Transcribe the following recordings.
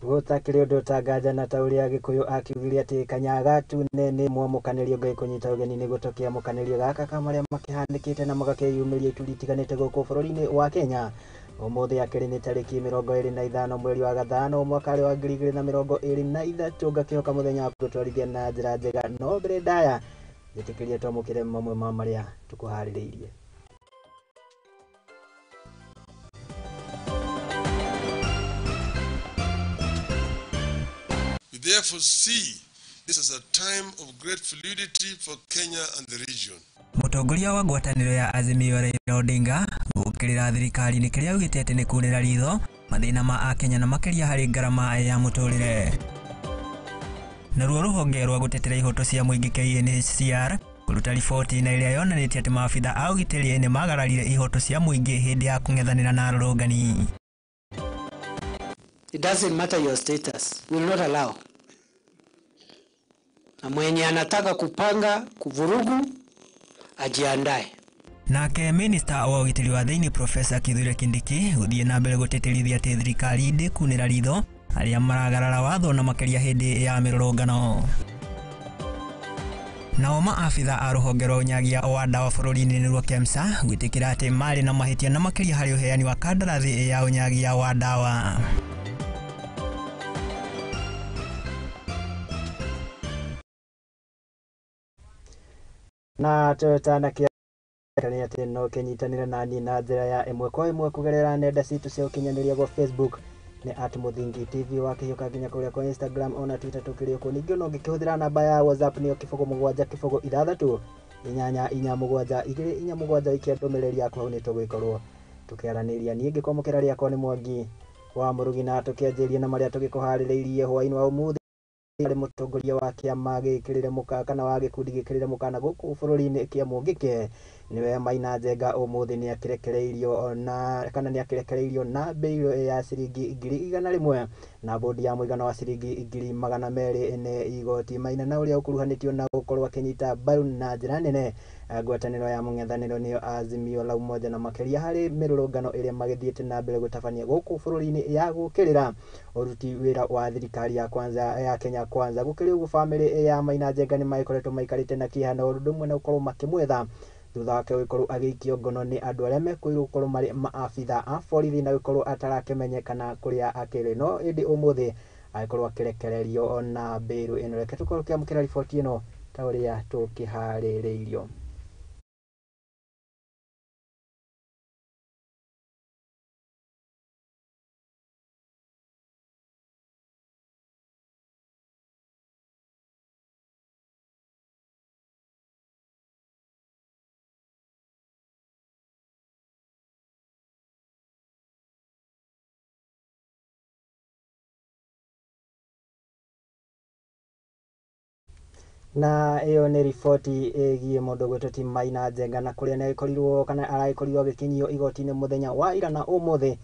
Gũtakĩrĩ ũndũ ũtanganja ta ũrĩa Gĩkũyũ akiugire atĩ kanyaga tune nĩ mwamũkanĩrio Ngai kũnyita ũgeni nĩ gũtũkĩamũkanĩrio gaka ka marĩa makĩhanĩkĩte na magakĩyumĩria ituri itiganĩte gũkũ bũrũri-inĩ wa Kenya. Ũmũthĩ akĩrĩ nĩ tarĩki 25 mweri wa gatano mwaka wa 2023, ngakĩhoka mũthenya wa gũtwarithia na njĩra njega, no mbere ndaya njĩtĩkĩrie twamũkĩre mamwe ma marĩa tũkũharĩrĩirie. We therefore see this as a time of great fluidity for Kenya and the region. Mũtongoria wa ngwatanĩro ya Azimio Raila Odinga gũkĩrĩra thirikari nĩ kĩrĩa augĩte atĩ nĩ kũrĩra ritho mathĩna ma akenya na makĩria harĩ ngarama ya mũtũrĩre. Naruo rũhonge rwa gũtetera ihoto cia mũingĩ KNHCR kũruta riboti na ĩrĩa yonanĩtie atĩ maabitha a ũgitĩri nĩ magararire ihoto cia mũingĩ hĩndĩ ya kũng'ethanĩra na arũrũngani. It doesn't matter your status, we will not allow. Na mwenye anataka kupanga kuvurugu ajiandae. Nake minista wa ũgitĩri wa thĩinĩ Profesa Kithure Kindiki gũthiĩ na mbere gũtĩtĩrithia atĩ thirikari ndĩkunĩra ritho arĩa maragarara watho na makĩria hĩndĩ ya mĩrũrũngano. Nao maabitha a rũhonge rwa ũnyagia wa ndawa bũrũri-inĩ nĩruo KEMSA gwĩtĩkĩra atĩ marĩ na mahĩtia na makĩria harĩ ũheani wa kandarathi ya ũnyagia wa ndawa. Na tũtanakĩa nĩ atĩ no kĩnyitanĩre na niĩ na njĩra ya ĩmwe kwa ĩmwe kũgerera nenda citũ cia ũkinyanĩria gwa Facebook nĩ at Muthingi TV, wakĩhiũka nginya kũrĩa kwa Instagram ona Twitter tũkĩrĩ okuo. Ningĩ no ũngĩkĩhũthĩra namba ya WhatsApp nĩyo 0 7 0 6 8 4 7 2 4 7, ikia ndũmĩrĩri yaku hau nĩ tũgũgĩkorwo tũkĩaranĩria. Niĩ ngĩkwamũkĩra rĩakwa nĩ Mwangi wa Mũrugi, na tũkĩanjĩrĩria na marĩa tũgĩkũharĩrĩirie hwaĩ-inĩ wa ũmũthĩ. Arĩ mũtongoria wa kĩama gĩkĩrĩre mũka kana wa gĩkundi gĩkĩrĩre mũkana gũkũ bũrũri-inĩ kĩa Mũngĩke nĩwe Maina Njenga ũmũthĩ nĩ akĩrekereirio na kana nĩ akĩrekereirio na bail ya ciringi 100,000 na bodi ya mũigana wa ciringi 200,000 nĩ igoti. Maina na ũrĩa ũkuruhanĩtio na gũkorwo akĩnyita mbaru na njĩra nene ngwatanĩro ya mũng'ethanĩro nĩyo Azimio la Umoja na makĩria harĩ mĩrũrũngano ĩrĩa magĩthiĩte na mbere gũtabania gũkũ bũrũri-inĩ ya gũkĩrĩra ũruti wĩra wa thirikari ya kwanza ya Kenya Kwanza. Gũkĩrĩ ũguo bamĩrĩ ya Maina Njenga nĩ magĩkoretwo maikarĩte na kĩeha na ũndũ ũmwe na gũkorwo makĩmwetha thutha wake gũkorwo agĩikio ngono nĩ andũ arĩa mekwĩrwo gũkorwo marĩ maabitha a borithi na gũkorwo atarakĩmenyekana kũrĩa akĩrĩ, no ĩndĩ ũmũthĩ agĩkorwo akĩrekererio na mbĩrũ ĩno. Reke tũkorwo tũkĩamũkĩra riboti ĩno ta ũrĩa tũkĩharĩrĩirio. Na ĩyo nĩ riboti ĩgiĩ mũndũ gwĩtwo ti Maina Njenga na kũrĩa nĩ agĩkorirwo kana aragĩkorirwo agĩkinyio igoti-inĩ mũthenya wa ira na ũmũthĩ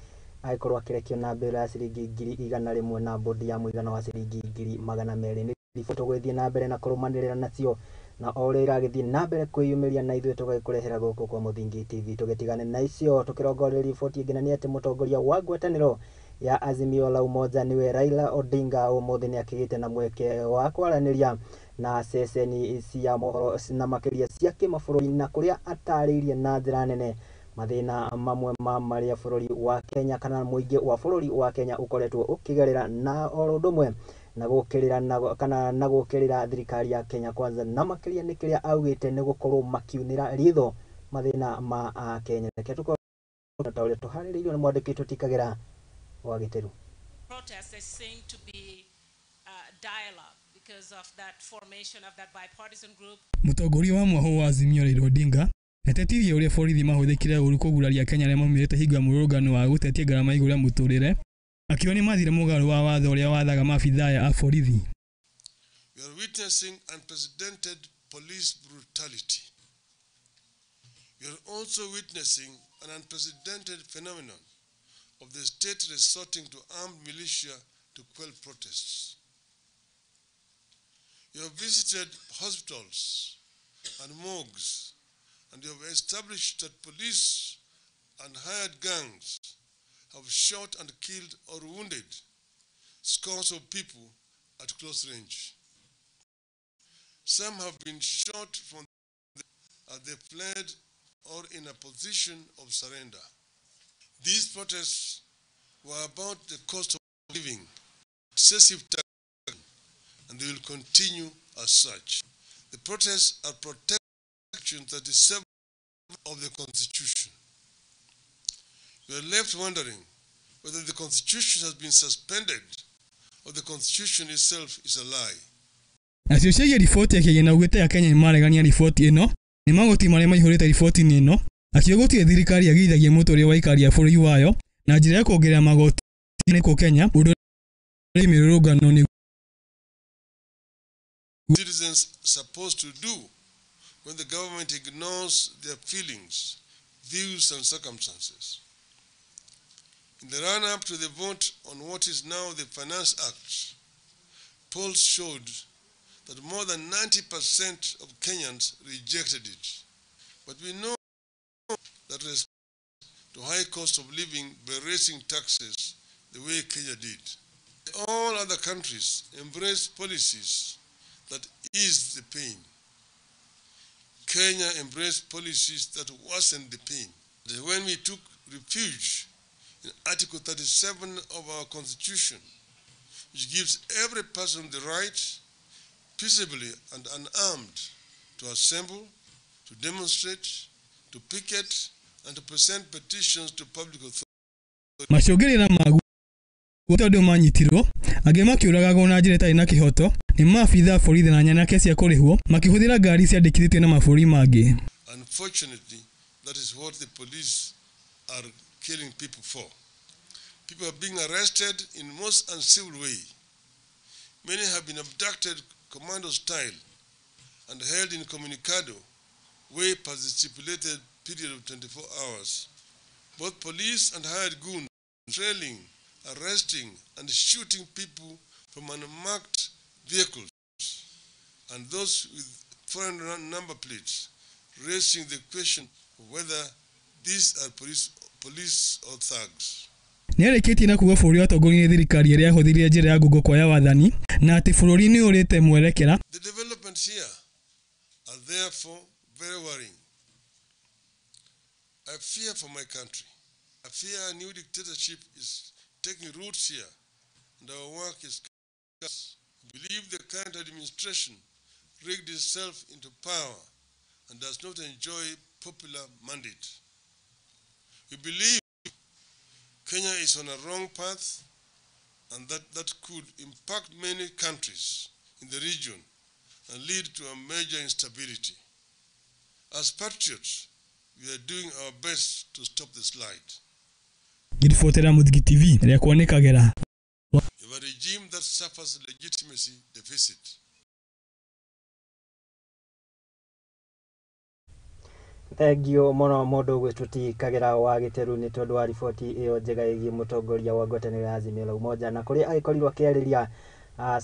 agĩkorwo akĩrekio na bail ya ciringi 100,000 na bodi ya mũigana wa ciringi 200,000. Nĩ riboti tũgũgĩthiĩ na mbere na kũrũmanĩrĩra nacio na o ũrĩa iragĩthiĩ na mbere kwĩyumĩria na ithuĩ tũgagĩkũrehera gũkũ kwa Muthingi TV. Tũgĩtigane na icio tũkĩrongoreria riboti ĩngĩ, na nĩ atĩ mũtongoria wa ngwatanĩro ya Azimio la Umoja nĩwe Raila Odinga ũmũthĩ nĩ akĩgĩte na mweke wa kwaranĩria na ceceni cia mohoro na makĩria cia kĩmabũrũri na kũrĩa atarĩirie na njĩra nene mathĩna mamwe ma marĩa bũrũri wa Kenya kana mũingĩ wa bũrũri wa Kenya ũkoretwo ũkĩgerera na oro ũndũ ũmwe na gũkĩrĩra na kana na gũkĩrĩra thirikari ya Kenya Kwanza na makĩria nĩ kĩrĩa augĩte nĩ gũkorwo makiunĩra ritho mathĩna ma Akenya. Reke tũkorwo ta ũrĩa tũharĩrĩirio nĩ mwandĩki tũtikagĩra wa Gĩtĩru. Protests, there seemed to be dialogue because of that formation of that bipartisan group. Mũtongoria wa mwaho wa Azimio Raila Odinga nĩatetirie ũrĩa borithi mahũthĩkire ũru kũguraria Kenya arĩa maumĩrĩte hingo ya mũrũrũngano wa gũtetia ngarama igũrũ rĩa mũtũrĩre, akiuga nĩ mathire mũgarũ wa watho ũrĩa wathaga maabitha aya a borithi. We are witnessing unprecedented police brutality. We are also witnessing an unprecedented phenomenon of the state resorting to armed militia to quell protests. You have visited hospitals and morgues, and you have established that police and hired gangs have shot and killed or wounded scores of people at close range. Some have been shot from as they fled or in a position of surrender. These protests were about the cost of living, excessive tax, and they will continue as such. The protests are protection 37 of the Constitution. We are left wondering whether the Constitution has been suspended or the Constitution itself is a lie. Nacio ciĩgiĩ riboti ya kĩgĩna augĩte Akenya nĩmaregania riboti ĩno nĩ magoti marĩa maihũrĩte riboti-inĩ ĩno akiuga gũtirĩ thirikari yagĩrithagia mũtũrĩre wa aikari a bũrũri wayo na njĩra ya kuongerera magoti nĩkuo Kenya ũndũ ũrĩa mĩrũrũngano nĩ Citizens supposed to do when the government ignores their feelings, views and circumstances. In the run-up to the vote on what is now the Finance Act, polls showed that more than 90% of Kenyans rejected it. But we know that response to high cost of living by raising taxes the way Kenya did. All other countries embrace policies that ease the pain. Kenya embraced policies that worsened the pain. When we took refuge in Article 37 of our Constitution, which gives every person the right, peaceably and unarmed, to assemble, to demonstrate, to picket, and to present petitions to public authorities. Macũngĩrĩra maguo tondũ manyitirwo angĩ makĩũragagwo na njĩra ĩtarĩ na kĩhoto nĩ maabitha a borithi na nyanake cia kũrĩhwo makĩhũthĩra ngari ciandĩkithĩtio na mabũrũri mangĩ. Unfortunately, that is what the police are killing people for. People are being arrested in most uncivil way. Many have been abducted commando style and held incommunicado way past the stipulated period of 24 hours. Both police and hired goons trailing, arresting, and shooting people from unmarked vehicles and those with foreign number plates, raising the question of whether these are police or thugs. Nĩarĩkĩtie na kuga bũrũri watongorio nĩ thirikari ĩrĩa yahũthĩrire njĩra ya ngungo kuoya wathani na atĩ bũrũri nĩ ũrĩte mwerekera. The developments here are therefore very worrying. I fear for my country. I fear a new dictatorship is taking roots here, and our work is. I believe the current administration rigged itself into power and does not enjoy popular mandate. We believe Kenya is on a wrong path and that could impact many countries in the region and lead to a major instability. As patriots, we are doing our best to stop the slide. Ngĩribotera Mũthingi TV rĩakwa nĩ Kagera. You have a regime that suffers legitimacy deficit. Thengio mũno mũndũ ũgwĩtwo ti Kagera wa Gĩteru nĩ tondũ wa riboti ĩyo njega ĩgiĩ mũtongoria wa ngwatanĩro ya Azimio la Umoja na kũrĩa agĩkorirwo akĩarĩria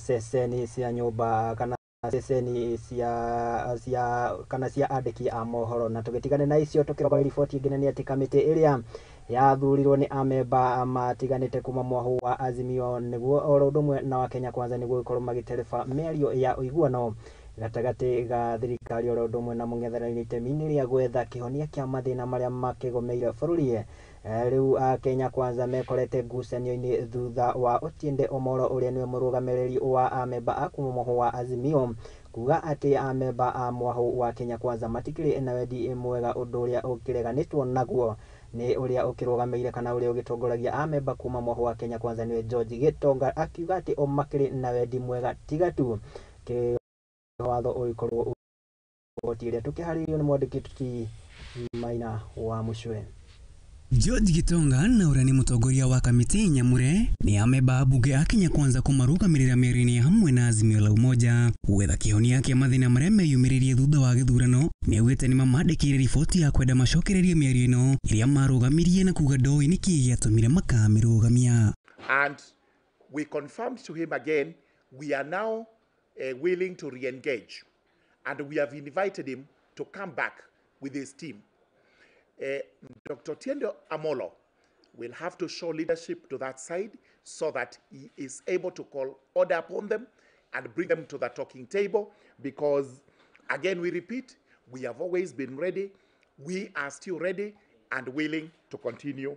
ceceni cia nyũmba kana ceceni cia kana cia andĩki a mohoro. Na tũgĩtigane na icio tũkĩroga riboti ĩngĩ nĩ atĩ kamĩtĩ ĩrĩa yathurirwo nĩ amemba matiganĩte kuma mwahu wa Azimio nĩguo oro ũndũ ũmwe na wa Kenya Kwanza nĩguo gũkorwo magĩtereba mĩario ya ũiguano gatagatĩ ga thirikari oro ũndũ ũmwe na mũng'ethanĩro itemi-inĩ rĩa gwetha kĩhonia kĩa mathĩna marĩa makĩgomeire bũrũri. Rĩu Kenya Kwanza mekorete ngucanio-inĩ thutha wa Otiende Omolo ũrĩa nĩwe mũrũgamĩrĩri wa amemba a kuma mwahu wa Azimio kuga atĩ amemba a mwahu wa Kenya Kwanza matikĩrĩ na wendi mwega ũndũ ũrĩa ũkĩreganĩtwo naguo nĩ ũrĩa ũkĩrũgamĩire kana ũrĩa ũgĩtongoragia amemba kuma mwahu wa Kenya Kwanza nĩwe George Gitonga akiuga atĩ o makĩrĩ na wendi mwega tiga tu watho ũgĩkorwo ũgoti ĩrĩa tũkĩharĩirio nĩ mwandĩki ti Maina wa Mũcwe. George Gitonga na ũrĩa nĩ mũtongoria wa kamĩtĩ nyamũre nĩ amemba mbunge a Kenya Kwanza kũmarũgamĩrĩra mĩario-inĩ hamwe na Azimio la Umoja gwetha kĩhonia kĩa mathĩna marĩa meyumĩririe thutha wa gĩthurano. Nĩ augĩte nĩ mamandĩkĩire riboti ya kwenda macokererie mĩario ĩno ĩrĩa marũgamirie na kuga ndoĩ nĩkĩ gĩatũmire makamĩrũgamia. And we confirmed to him again we are now willing to re-engage, and we have invited him to come back with his team. Dr. Otiende Amollo will have to show leadership to that side so that he is able to call order upon them and bring them to the talking table, because, again, we repeat, we have always been ready. We are still ready and willing to continue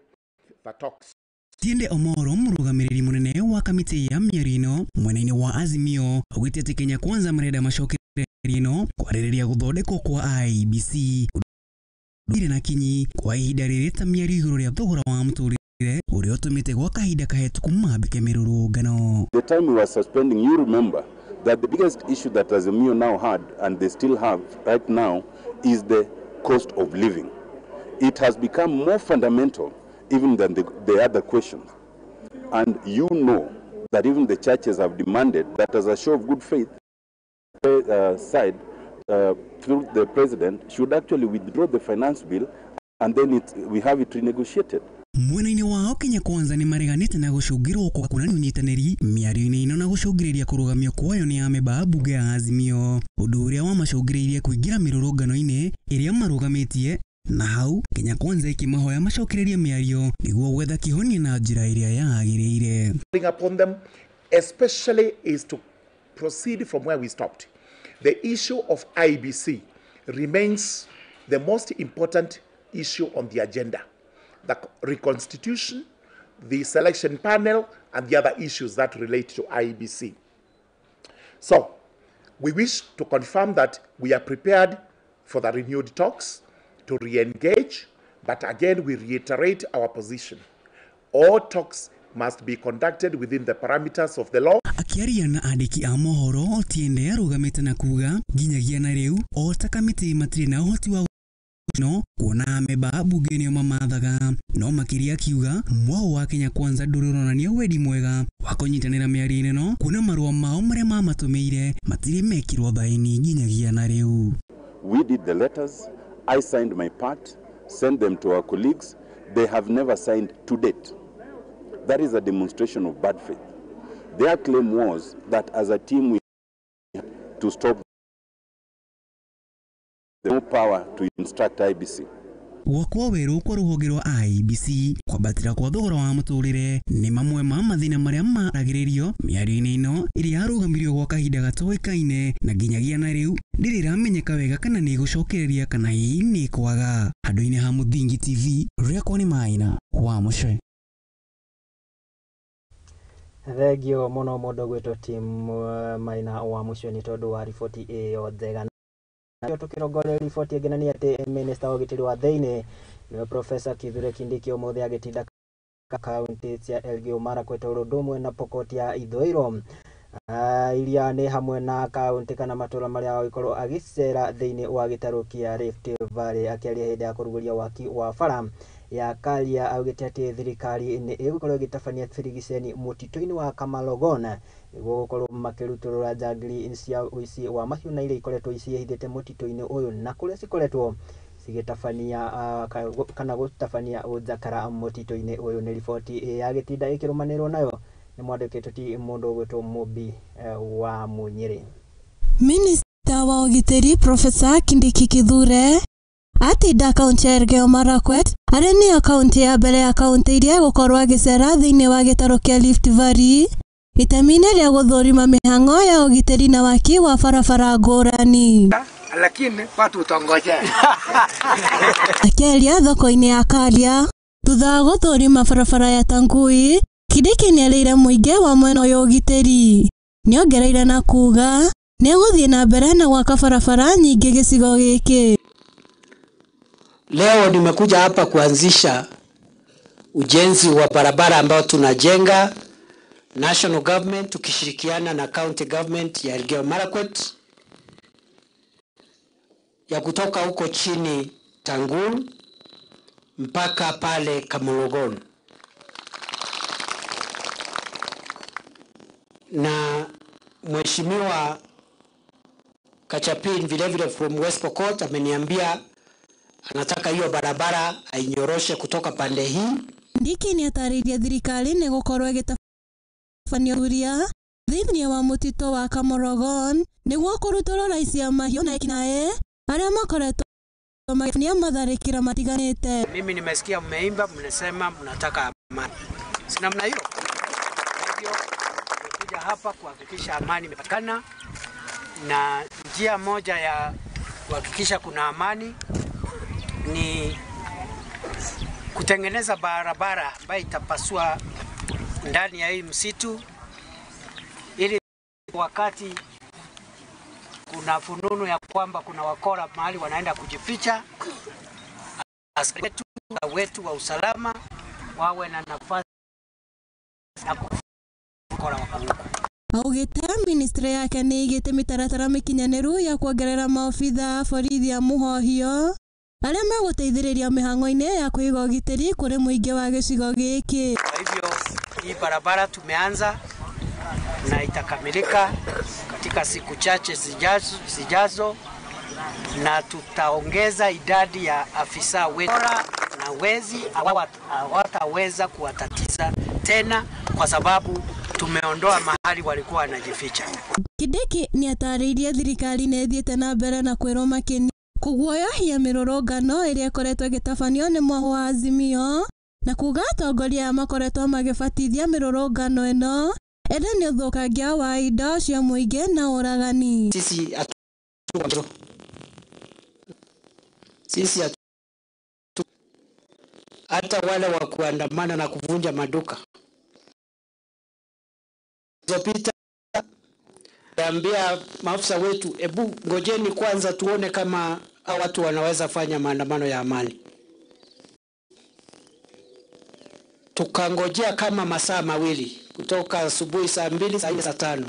the talks. Tiende Omoro murugamiriri munene wa kamiti ya mĩario mwena-inĩ wa Azimio augĩte atĩ Kenya Kwanza marenda macokererie ĩno kwarĩrĩria gũthondekwo kwa IEBC ũndũ na kinyi kwa ihinda rĩrĩ ta mĩario igũrũ rĩa thogora wa mũtũrĩre ũrĩa ũtũmĩte gwa kahinda kahĩtũku mambĩke mĩrũrũngano. The time we were suspending, you remember that the biggest issue that Azimio now had, and they still have right now, is the cost of living. It has become more fundamental even than the other questions. And you know that even the churches have demanded that as a show of good faith, side through the president should actually withdraw the finance bill, and then we have it renegotiated. Mwena-inĩ wao Kenya Kwanza nĩ mareganĩte na gũcũngĩrwo kwa kuonania ũnyitanĩri mĩario-inĩ ĩno na gũcũngĩrĩria kũrũgamio kwayo nĩ amemba a mbunge ya Azimio, ũndũ ũrĩa wamacũngĩrĩirie kũingĩra mĩrũrũngano-inĩ ĩrĩa marũgamĩtie na hau Kenya Kwanza ĩkĩmahoya macokererie mĩario nĩguo gwetha kĩhonia na njĩra ĩrĩa yagĩrĩire. Upon them especially is to proceed from where we stopped. The issue of IBC remains the most important issue on the agenda. The reconstitution, the selection panel, and the other issues that relate to IEBC. So, we wish to confirm that we are prepared for the renewed talks to re-engage, but again, we reiterate our position. All talks must be conducted within the parameters of the law. Akiaria na andĩki a mohoro Otiende arũgamĩte na kuga nginyagia na rĩu o ta kamĩtĩ matirĩ na ũhoti wa no kuona amemba a mbunge nĩo mamathaga, no makĩria akiuga mwao wa Kenya Kwanza ndũrĩ ũronania wendi mwega wa kũnyitanĩra mĩario-inĩ ĩno kuona marũa mao marĩa mamatũmĩire matirĩ mekĩrwo thaĩni nginyagia na rĩu. We did the letters, I signed my part, sent them to our colleagues. They have never signed to date. That is a demonstration of bad faith. Their claim was that as a team we had to stop the no power to instruct IBC. Gwakwo werũ kwa rũhonge rwa IEBC kwambatĩra kwa thogora wa mũtũrĩre nĩ mamwe ma mathĩna marĩa maragĩrĩrio mĩario-inĩ ĩno ĩrĩa yarũgamirio gwa kahinda gatoĩkaine na nginyagia na rĩu ndĩrĩ ĩramenyeka wega kana nĩ ĩgũcokereria kana hihi nĩ kwaga. Handũ-inĩ ha Mũthingi TV rĩakwa nĩ Maina wa Mũcwe. Thengio mũno mũndũ gwĩtwo Tim Maina wa Mũcwe nĩ tondũ wa riboti ĩyo njega. Tũkĩrongoreria riboti ĩngĩ na nĩ atĩ minista wa ũgitĩri wa thĩinĩ nĩwe Profesa Kithure Kindiki ũmũthĩ agĩtinda kaunti cia Elgeyo Marakwet ũndũ ũmwe na Pokot ya Ithũĩro, iria nĩ hamwe na kaunti kana matũra marĩa agĩkorwo agĩcera thĩinĩ wa gĩtarũ kĩa Rift Valley. Akĩaria hĩndĩ ya kũrugũria waki wa bara ya Karia augĩte atĩ thirikari nĩ ĩgũkorwo ĩgĩtabania birigiceni mũtitũ-inĩ wa Kamarogona nĩguo gũkorwo makĩrutũrũra njangiri cia ũici wa mahiũ na iria ikoretwo ciĩhithĩte mũtitũ-inĩ ũyũ na kũrĩa cikoretwo cigĩtabania kana gũtabania ũnjakara mũtitũ-inĩ ũyũ. Nĩ riboti ya gĩtinda ĩkĩrũmanĩrwo nayo nĩ mwandĩkĩtwo ti mũndũ ũgwĩtwo Mũmbi wa Mũnyĩrĩ. Minista wa ũgitĩri Profesa Kindiki Kithure atinda kaunti ya Elgeyo Marakwet arĩa nĩyo kaunti ya mbere ya kaunti iria egũkorwo agĩcera thĩinĩ wa gĩtarũ kĩa Rift Valley itemi-inĩ rĩa gũthũrima mĩhang'o ya ũgitĩri na waki wa barabara ngũrani. Lakini watu utongojea. Akĩaria thoko-inĩ ya Karia thutha wa gũthũrima barabara ya Tangui, Kindiki nĩerĩire mũingĩ wa mwena ũyũ ũgitĩri. Nĩongereire na kuga nĩegũthiĩ na mbere na gwaka barabara nyingĩ gĩcigo gĩkĩ. Leo nimekuja hapa kuanzisha ujenzi wa barabara ambao tunajenga national government tukishirikiana na county government ya Elgeyo Marakwet ya kutoka huko chini Tangul mpaka pale Kamologon. Na Mheshimiwa Kachapin vile vile from West Pokot ameniambia anataka hiyo barabara ainyoroshe kutoka pande hii. Kindiki nĩatarĩirie thirikari nĩ gũkorwo ĩgĩtabania ũthuthuria thĩinĩ wa mũtitũ wa Kamorogon nĩguo kũrutũrũra aici a mahiũ na ekinaĩ arĩa makoretwo magĩtabania matharĩkĩra matiganĩte. Mimi nimesikia mmeimba, mnasema mnataka amani, si namna hiyo? Hivyo tumekuja hapa kuhakikisha amani imepatikana, na njia moja ya kuhakikisha kuna amani ni kutengeneza barabara ambayo itapasua ndani ya hii msitu, ili wakati kuna fununu ya kwamba kuna wakora mahali wanaenda kujificha, askari wetu wa usalama wawe na nafasi ya kukora wako huko. Augĩte ministry yake nĩ ĩigĩte mĩtaratara mĩkinyanĩru ya kuongerera maobitha a borithi a mũhohio arĩa megũteithĩrĩria mĩhang'o-inĩ ya kũiga ũgitĩri kũrĩ mũingĩ wa gĩcigo gĩkĩ. Kwa hivyo hii barabara tumeanza na itakamilika katika siku chache zijazo, na tutaongeza idadi ya afisa wetu na wezi hawataweza kuwatatiza tena kwa sababu tumeondoa mahali walikuwa wanajificha. Kindiki nĩatarĩirie thirikari nĩ ĩthiĩte na mbere na kwĩrwo makĩnia kũguoyohia mĩrũrũngano ĩrĩa ĩkoretwo ĩgĩtabanio nĩ mwahũ wa Azimio na kuga atongoria aya makoretwo magĩbatithia mĩrũrũngano ĩno ĩndĩ nĩ ũthũkangia wa indo cia mũingĩ na ũragani. Sisi hata wale wa kuandamana na kuvunja maduka zopita ambia maafisa wetu, ebu ngojeni kwanza tuone kama watu wanaweza fanya maandamano ya amani. Tukangojea kama masaa mawili kutoka asubuhi saa 2, saa 4, saa 5.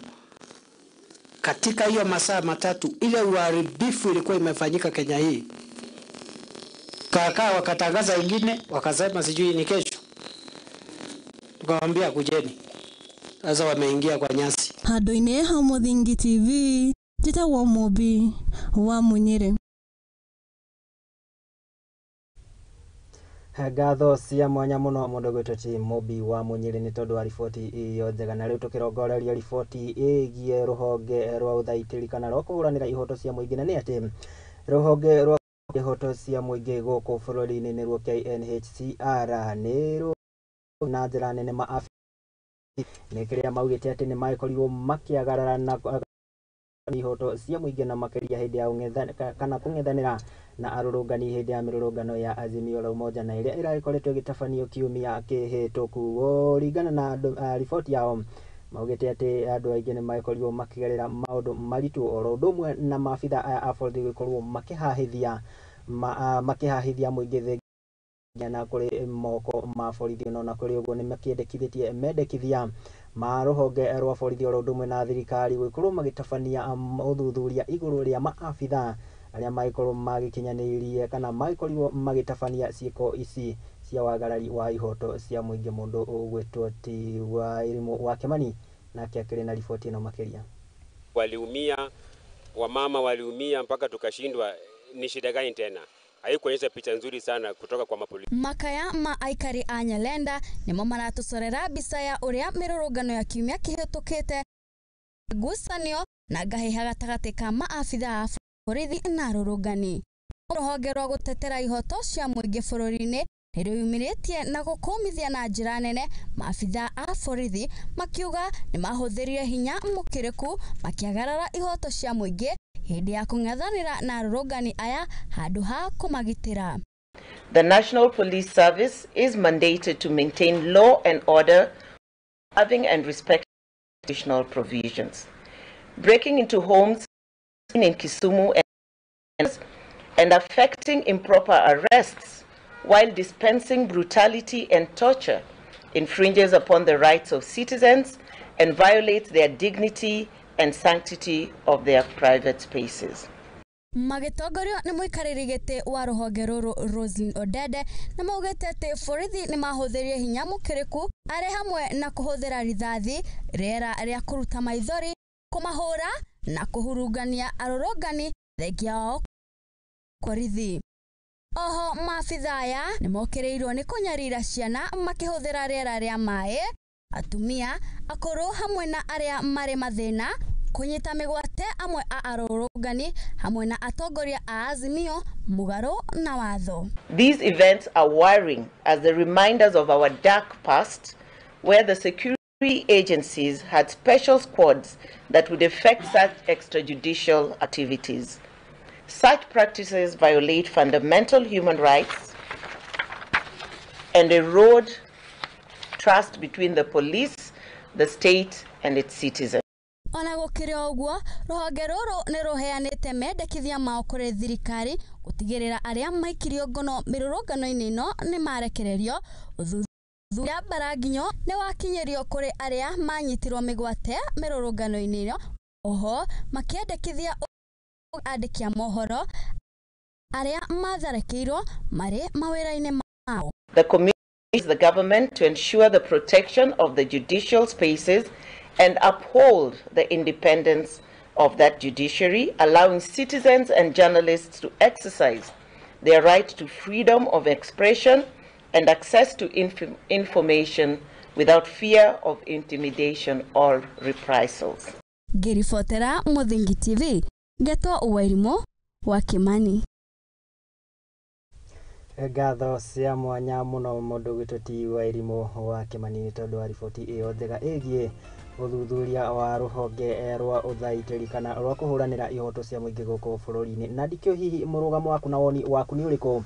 Katika hiyo masaa matatu ile uharibifu ilikuwa imefanyika Kenya hii. Kakaa wakatangaza ingine, wakasema sijui ni kesho. Tukawaambia kujeni. Sasa wameingia kwa nyasi. Handũ-inĩ ha Mũthingi TV, njĩtagwo Mũmbi wa Mũnyĩrĩ. Ngatho cia mwanya mũno mũndũ gwĩtwo ti Mũmbi wa Mũnyĩrĩ nĩ tondũ wa riboti iyo njega. Na rĩu tũkĩrongoreria riboti ĩgiĩ rũhonge rwa ũthaitĩri kana rwa kũhũranĩra ihoto cia mũingĩ, na nĩ atĩ rũhonge rwa ihoto cia mũingĩ gũkũ bũrũri-inĩ nĩruo KNHCR nĩ na njĩra nene maafisa nĩ kĩrĩa maugĩte atĩ nĩ magĩkorirwo makĩagarara na ihoto cia mũingĩ na makĩria hĩndĩ ya kana kũng'ethanĩra na arũrũngani hĩndĩ ya mĩrũrũngano ya Azimio la Umoja na ĩrĩa ĩragĩkoretwo ĩgĩtabanio kiumia kĩhĩtũku. Kũringana na riboti yao maugĩte atĩ andũ aingĩ nĩ magĩkorirwo makĩgerera maũndũ maritũ oro ũndũ ũmwe na maabitha aya a borithi gũkorwo makĩhahithia mũingĩ na kũrĩ moko ma borithi. Ona kũrĩ ũguo nĩ makĩendekithĩtie mendekithia ma rũhonge rwa borithi oro ũndũ ũmwe na thirikari gũkorwo magĩtabania ũthuthuria igũrũ rĩa maabitha arĩa magĩkorwo magĩkinyanĩirie kana magĩkorirwo magĩtabania ciĩko ici cia wagarari wa ihoto cia mũingĩ. Mũndũ ũgwĩtwo ti wa Irimũ wa Kĩmani nake akĩrĩ na riboti ĩno makĩria. Waliumia, wamama waliumia mpaka tukashindwa ni shida gani tena. Haikuonyesha picha nzuri sana kutoka kwa mapolisi. Makaya ma aikari a Nyalenda nimo maratucorera mbica ya uria mirurungano ya kiumia kihitukite ngucanio na ngahiha gatagati ka maabitha a borithi na arũrũngani. Rũhonge rwa gũtetera ihoto cia mũingĩ bũrũri-inĩ nĩrũyumĩrĩtie na gũkũmithia na njĩra nene maabitha a borithi makiuga nĩmahũthĩrire hinya mũkĩrĩku makĩagarara ihoto cia mũingĩ hĩndĩ ya kũng'ethanĩra na arũrũngani aya handũ ha kũmagitĩra. The National Police Service is mandated to maintain law and order, having and respect constitutional provisions. Breaking into homes in Kisumu and affecting improper arrests while dispensing brutality and torture infringes upon the rights of citizens and violates their dignity and sanctity of their private spaces. Magĩtongorio nĩ mũikarĩri gĩtĩ wa rũhonge rũrũ Roslyn Odede na maugĩte atĩ borithi nĩmahũthĩrire hinya mũkĩrĩku arĩ hamwe na kũhũthĩra rithathi, rĩera rĩa kũruta maithori, kũmahũra na kũhurungania arũrũngani thengia wao borithi. Oho maabitha aya nĩmokĩrĩirwo nĩ kũnyarira ciana makĩhũthĩra rĩera rĩa maĩ, atumia akũrũ hamwe na arĩa marĩ mathĩna Kũnyita mĩgwate amwe a arũrũngani hamwe na atongoria a Azimio mũgarũ na watho. These events are worrying as the reminders of our dark past, where the security agencies had special squads that would effect such extrajudicial activities. Such practices violate fundamental human rights and erode trust between the police, the state, and its citizens. Ona gũkĩrĩ o ũguo, rũhonge rũrũ nĩ rũheanĩte mendekithia mao kũrĩ thirikari gũtigĩrĩra arĩa maikirio ngono mĩrũrũngano-inĩ ĩno nĩ marekererio. Ũthuthuria mbaranginyo nĩ wakinyĩrio kũrĩ arĩa manyitirwo mĩgwate mĩrũrũngano-inĩ ĩno, oho makĩendekithia andĩki a mohoro arĩa matharĩkĩirwo marĩ mawĩra-inĩ mao. The commission is the government to ensure the protection of the judicial spaces and uphold the independence of that judiciary, allowing citizens and journalists to exercise their right to freedom of expression and access to information without fear of intimidation or reprisals. Ngĩribotera Mũthingi TV, ngetwo Wairimu wa Kimani. Ngatho cia mwanya mũno mũndũ gwitũ ti Wairimu wa Kimani nĩ tondũ wa riboti ĩyo njega ĩgiĩ ũthuthuria wa rũhonge rwa ũthaitĩri kana rwa kũhũranĩra ihoto cia mũingĩ gũkũ bũrũri-inĩ. Na ndikĩũĩ hihi mũrũgamo waku na woni waku nĩ ũrĩkũ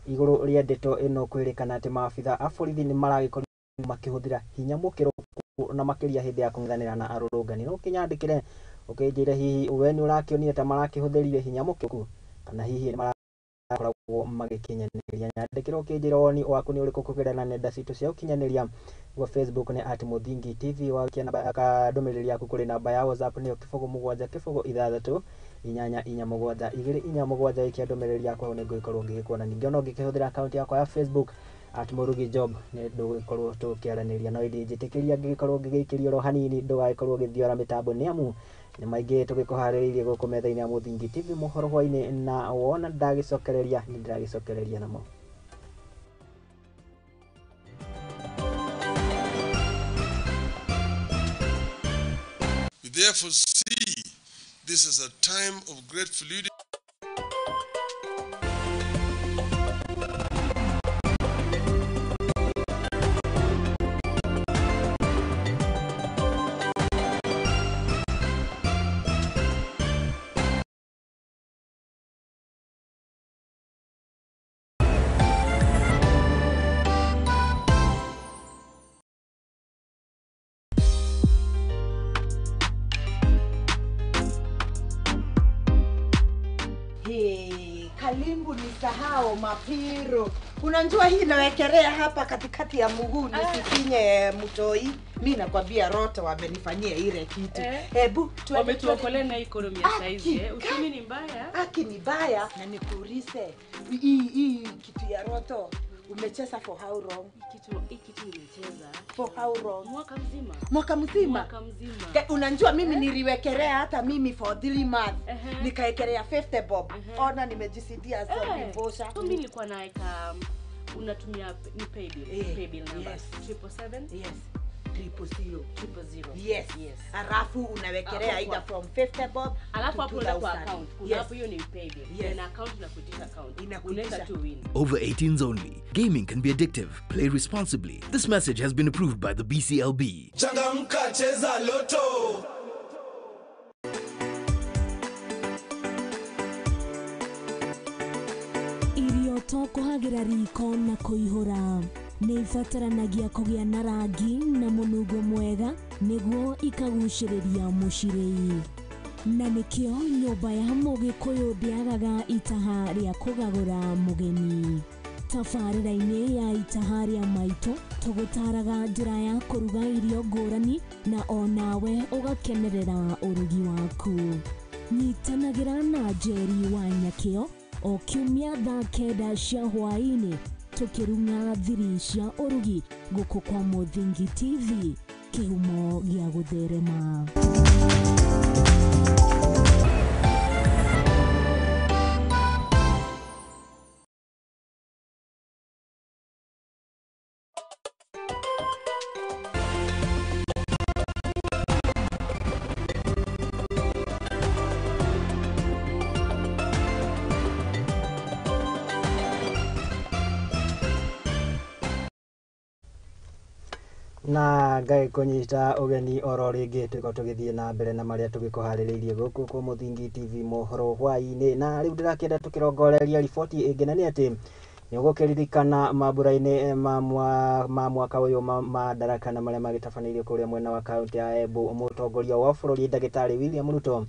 igũrũ rĩa ndeto ĩno kwĩrĩkana atĩ maabitha a borithi nĩ maragĩkorwo makĩhũthĩra hinya mũkĩrũ na makĩria hĩndĩ ya kũng'ethanĩra na arũrũngani. No ũkĩnyandĩkĩre ũkĩnjĩre hihi we nĩ ũrakĩonire ta marakĩhũthĩrire hinya mũkĩru kana hihi marakoragwo magĩkinyanĩria. Nyandĩkĩre ũkĩnjĩra woni waku nĩ ũrĩkũ kũgerera nenda citũ cia ũkinyanĩria gwa Facebook nĩ at Mũthingi TV, wakia ndũmĩrĩri yaku kũrĩ namba ya WhatsApp nĩyo 0 7 0 6 8 4 7 2 4 7. Ikia ndũmĩrĩri yakwa hau nĩngũgĩkorwo ngĩgĩkuona. Ningĩ ona ũngĩkĩhũthĩra akaunti yakwa ya Facebook at Murugi Job nĩ ndũgũgĩkorwo tũkĩaranĩria. No ĩndĩ njĩtĩkĩria ngĩgĩkorwo ngĩgĩikĩria oro hanini ndũgagĩkorwo ũgĩthiora mĩtambo nĩ amu nĩ maingĩ tũgĩkũharĩrĩirie gũkũ metha-inĩ ya Mũthingi TV mũhoro hwainĩ, na wona ndagĩcokereria nĩ ndĩragĩcokereria namo. We therefore see this as a time of great fluidity. Hey, Kalimbu nisahau mapiro. Unajua hii nawekelea hapa katikati ya mguu nisifinye mtoi. Mimi nakwambia Roto wamenifanyia ile kitu. Hebu wametuokolea na economy ya saizi. Uchumi ni mbaya. Aki ni mbaya. Na nikuulize hii kitu ya Roto umecheza for how long? Hii kitu nimecheza for how long? Mwaka mzima. Mwaka mzima? Mwaka mzima. Unajua mimi niliwekelea hata mimi for 3 months. Nikaekelea 50 bob. Ona nimejisidia zombie voucher. Mimi nilikuwa naeka unatumia ni paybill. Paybill number. 777. Yes. 000. 000. Yes. Yes. Alafu unawekelea either from 50 bob. Alafu hapo kwa account. Kuna hapo hiyo ni paybill. Yes. Na account inakuitisha account. Unaweza tu win. Over 18s only. Gaming can be addictive. Play responsibly. This message has been approved by the BCLB. Changamka, cheza Lotto. Irio to kũhagĩra riko na kũihũra nĩ ibataranagia kũgĩa na rangi na mũnungo mwega nĩguo ikagucĩrĩria mũcirĩi. Na nĩkĩo nyũmba ya Mũgĩkũyũ ndĩagaga itaha rĩa kũgagũra mũgeni. Tabarĩra-inĩ ya itaha rĩa maitũ tũgũtaraga njĩra ya kũruga irio ngũrani na onawe ũgakenerera ũrugi waku. Nyitanagĩra na Njeri wa Nyakĩo o kiumia thaa 9 cia hwaĩ-inĩ tũkĩrung'a thiri cia ũrugi gũkũ kwa Mũthingi TV, kĩhumo gĩa gũtherema. Na ngagĩkũnyita ũgeni oro rĩngĩ tũgĩkorwo tũgĩthiĩ na mbere na marĩa tũgĩkũharĩrĩirie gũkũ kwa Mũthingi TV mohoro hwaĩ-inĩ. Na rĩu ndĩrakĩenda tũkĩrongoreria riboti ĩngĩ, na nĩ atĩ nĩ ũgũkĩririkana mambura-inĩ ma mwaka ũyũ ma Madaraka na marĩa magĩtabanĩirio kũrĩa mwena wa kaũntĩ ya Embu, mũtongoria wa bũrũri ndagĩtarĩ William Ruto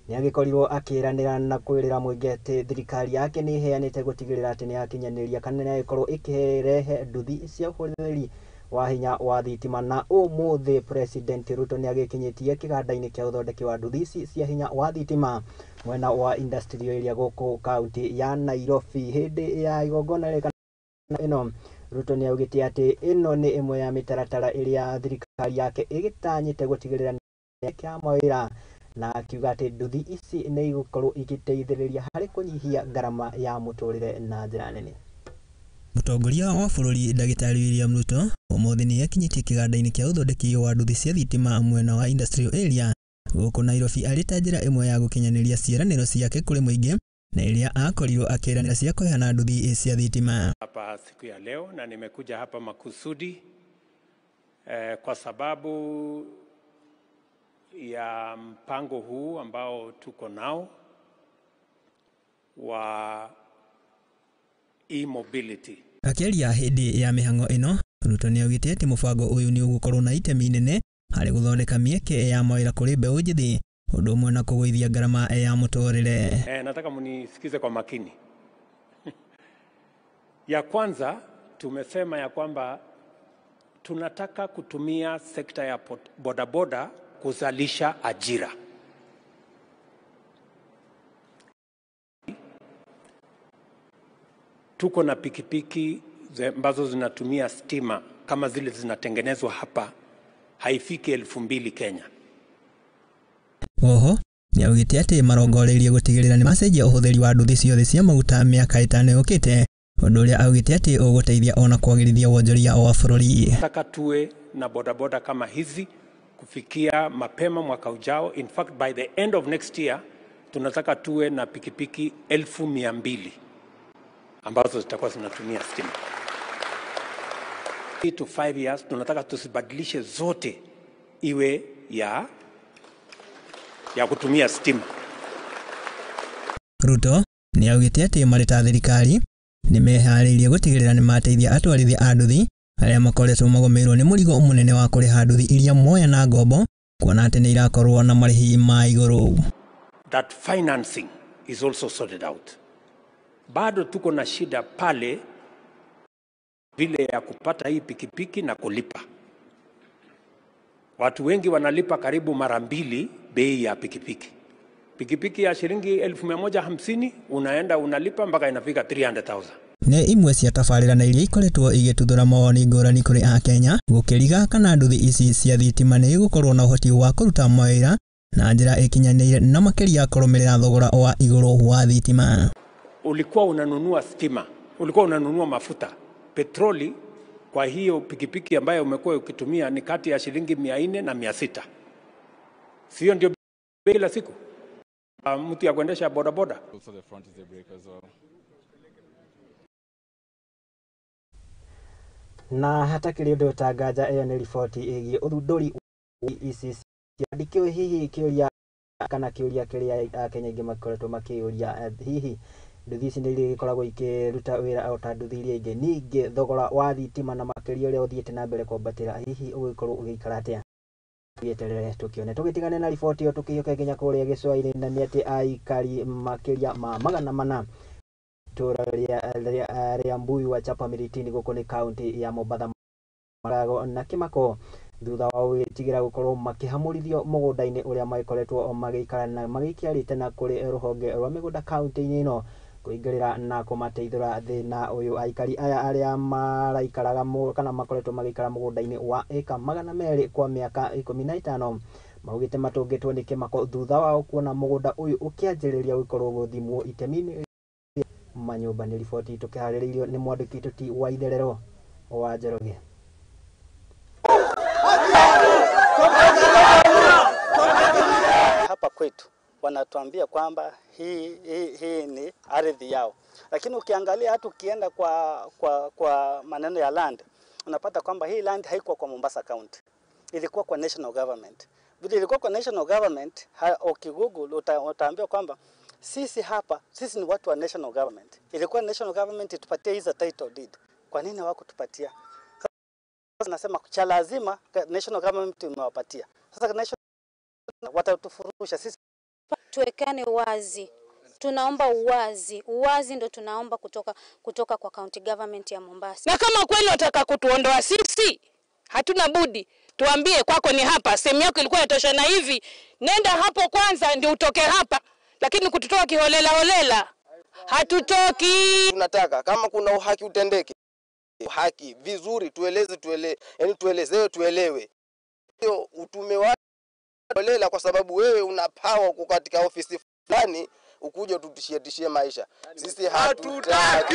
nĩ agĩkorirwo akĩranĩra na kwĩrĩra mũingĩ atĩ thirikari yake nĩ ĩheanĩte gũtigĩrĩra atĩ nĩ yakinyanĩria kana nĩ yagĩkorwo ĩkĩrehe nduthi cia ũhũthĩri wa hinya wa thitima. Na ũmũthĩ President Ruto nĩ agĩkinyĩtie kĩganda-inĩ kĩa ũthondeki wa nduthi ici cia hinya wa thitima mwena wa industrial area gũkũ kaũntĩ ya Nairobi. Hĩndĩ ya igongona rĩrĩ kana ĩno, Ruto nĩ augĩte atĩ ĩno nĩ ĩmwe ya mĩtaratara ĩrĩa thirikari yake ĩgĩtanyĩte gũtigĩrĩra nĩ kĩa mawĩra, na akiuga atĩ nduthi ici nĩ igũkorwo igĩteithĩrĩria harĩ kũnyihia ngarama ya mũtũrĩre na njĩra nene. Mũtongoria wa bũrũri ndagĩtarĩ William Ruto ũmũthĩ nĩ akinyĩtie kĩganda-inĩ kĩa ũthondeki wa nduthi cia thitima mwena wa industrial area gũkũ Nairobi, arĩ ta njĩra ĩmwe ya gũkinyanĩria ciĩranĩro ciake kũrĩ mũingĩ na ĩrĩa akorirwo akĩranĩra cia kũheana nduthi cia thitima. Hapa siku ya leo na nimekuja hapa makusudi kwa sababu ya mpango huu ambao tuko nao wa e-mobility. Akĩaria hĩndĩ ya mĩhang'o ĩno, Ruto nĩ augĩte atĩ mũbango ũyũ nĩ ũgũkorwo na itemi inene harĩ gũthondeka mĩeke ya mawĩra kũrĩ mbeũ njĩthĩ, ũndũ ũmwe na kũgũithia ngarama ya mũtũrĩre. Nataka mnisikize kwa makini. Ya kwanza tumesema ya kwamba tunataka kutumia sekta ya bodaboda kuzalisha ajira. Tuko na pikipiki ambazo zinatumia stima kama zile zinatengenezwa hapa, haifiki 2000 Kenya. Oho nĩaugĩte atĩ marongoreirie gũtigĩrĩra nĩ macenjia ũhũthĩri wa nduthi ciothe cia maguta mĩaka 5 yũkĩte, ũndũ ũrĩa augĩte atĩ ũgũteithia ona kwagĩrithia wonjoria wa bũrũri. Nataka tuwe na bodaboda kama hizi kufikia mapema mwaka ujao. In fact, by the end of next year tunataka tuwe na pikipiki 200,000 ambazo zitakuwa zinatumia stima. 3 to 5 years tunataka tusibadilishe zote iwe ya kutumia stima. Ruto nĩ augĩte atĩ marĩ ta thirikari nĩ meharĩirie gũtigĩrĩra nĩ mateithia atwarithia a nduthi arĩa makoretwo magũmĩirwo nĩ mũrigo mũnene wa kũrĩha nduthi iria moya na ngombo, kuona atĩ nĩ irakorwo na marĩhi ma igũrũ. That financing is also sorted out. Bado tuko na shida pale vile ya kupata hii pikipiki na kulipa. Watu wengi wanalipa karibu mara 2 bei ya pikipiki. Pikipiki ya shilingi 150,000 unaenda unalipa mpaka inafika 300,000. Nĩ imwe cia tabarĩra na iria ikoretwo igĩtuthũra mawoni ngũrani kũrĩ Akenya gũkĩriga kana nduthi ici cia thitima nĩ igũkorwo na ũhoti wa kũruta mawĩra na njĩra ĩkinyanĩire na makĩria kũrũmĩrĩra thogora wa igũrũ wa thitima. Ulikuwa unanunua stima, ulikuwa unanunua mafuta, petroli kwa hiyo pikipiki ambayo umekuwa ukitumia ni kati ya shilingi 400 na 600. Sio ndio bei kila siku? Mtu ya kuendesha boda boda. Also the front is a brake as well. Na hatakĩrĩ ũndũ ũtangaja, ĩyo nĩ riboti ĩgiĩ ũthundũri ici ndikĩũĩ hihi kĩũria kana kĩũria kĩrĩa Akenya aingĩ makoretwo makĩũria, hihi nduthi ici nĩ igĩkoragwo ikĩruta wĩra o ta nduthi iria ingĩ, ningĩ thogora wa thitima na makĩria ũrĩa ũthiĩte na mbere kwambatĩra hihi ũgĩkorwo ũgĩikara atĩa? Gĩeterere tũkĩone. Tũgĩtigane na riboti ĩyo tũkĩhiũke nginya kũrĩa gĩcũa-inĩ, na nĩ atĩ aikari makĩria ma 400 itũra rĩa Mbuyu wa Chapa Miritini gũkũ nĩ kaũntĩ ya Mombatha marago na kĩmako thutha wa gwĩtigĩra gũkorwo makĩhamũrithio mũgũnda-inĩ ũrĩa magĩkoretwo magĩikara na magĩikiarĩte na kũrĩ rũhonge rwa mĩgũnda kaũntĩ-inĩ ĩno kũingĩrĩra na kũmateithũra thĩna ũyũ. Aikari aya arĩa maraikaraga kana makoretwo magĩikara mũgũnda-inĩ wa ĩka 200 kwa mĩaka 15 maugĩte matũngĩtwo nĩ kĩmako thutha wao kuona mũgũnda ũyũ ũkĩanjĩrĩria gũkorwo gũthimwo itemi-inĩ manyũmba. Nĩ riboti tũkĩharĩrĩirio nĩ mwandĩki Tũti wa Itherero wa Njoroge. Hapa kwetu wanatuambia kwamba hii ni ardhi yao, lakini ukiangalia hata ukienda kwa maneno ya land, Unapata kwamba hii land haikuwa kwa Mombasa County, ilikuwa kwa national government. Vile ilikuwa kwa national government, ukigoogle utaambiwa kwamba sisi hapa, sisi ni watu wa national government. Ilikuwa national government itupatie hizo title deed. Kwa nini hawakutupatia? Sasa nasema cha lazima national government imewapatia. Sasa national watatufurusha sisi. Tuwekane wazi. Tunaomba uwazi. Uwazi ndo tunaomba kutoka kwa county government ya Mombasa. Na kama kweli wataka kutuondoa sisi, hatuna budi. Tuambie kwako ni hapa, sehemu yako ilikuwa inatosha na hivi. Nenda hapo kwanza ndio utoke hapa. Lakini kututoa kiholela holela, hatutoki. Tunataka kama kuna uhaki utendeke. Haki vizuri, tueleze yani tuelezewe, tuelewe. Hiyo utume wa holela kwa sababu wewe una power uko katika ofisi fulani, ukuje tutishie maisha. Sisi hatutaki.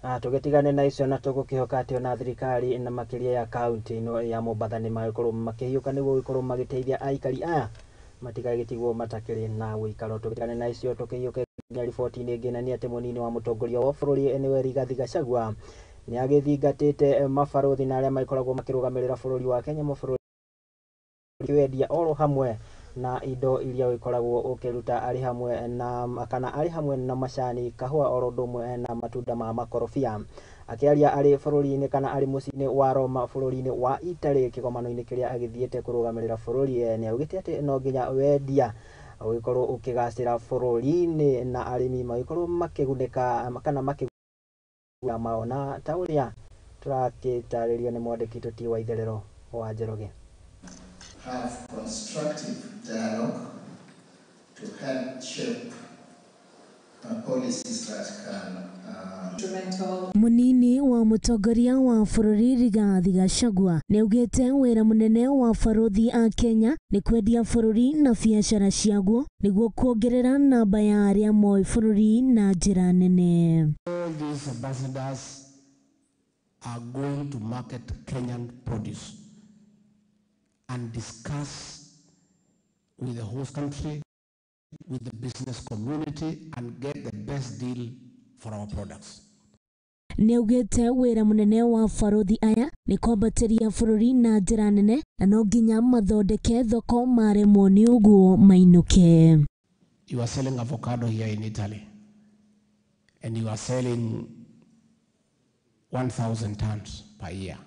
Tũgĩtigane na icio na tũgũkĩhoka atĩ ona thirikari na makĩria ya kaunti ĩno ya Mombasa nĩ magĩkorwo makĩhiũka nĩguo gũkorwo magĩteithia aikari aya matigagĩtigwo matakĩrĩ na ũikaro. Tũgĩtigane na icio tũkĩhiũke nginya riboti-inĩ ĩngĩ, na nĩ atĩ mũnini wa mũtongoria wa bũrũri nĩwe Rigathi Gachagua nĩ agĩthingatĩte mabarũthi na arĩa magĩkoragwo makĩrũgamĩrĩra bũrũri wa Kenya mabũrũri wendia oro hamwe na indo iria ũkoragwo ũkĩruta arĩ hamwe na kana arĩ hamwe na macani, kahũa oro ũndũ ũmwe na matunda ma makorobia. Akĩaria arĩ bũrũri-inĩ kana arĩ mũciĩ-inĩ wa Roma bũrũri-inĩ wa Italy kĩgomano-inĩ kĩrĩa agĩthiĩte kũrũgamĩrĩra bũrũri, nĩ augĩte atĩ no nginya wendia ũgĩkorwo ũkĩgacĩra bũrũri-inĩ na arĩmi magĩkorwo makĩgunĩka kana makĩguna mao, na ta ũrĩa tũrakĩtarĩrio nĩ mwandĩki Tũti wa Itherero wa Njoroge. Have constructive dialogue to help shape policies that can Munini wa mũtongoria wa bũrũri Rigathi Gachagua nĩaugĩte wĩra mũnene wa barũthi a Kenya nĩ kwendia bũrũri na biacara ciaguo nĩguo kuongerera namba ya arĩa moĩ bũrũri na njĩra nene. All these ambassadors are going to market Kenyan produce and discuss with the host country, with the business community, and get the best deal for our products. Nĩaugĩte wĩra mũnene wa barũthi aya nĩ kwambatĩria bũrũri na njĩra nene na no nginya mathondeke thoko maremwo nĩ ũguo mainũke. You are selling avocado here in Italy and you are selling 1,000 tons per year.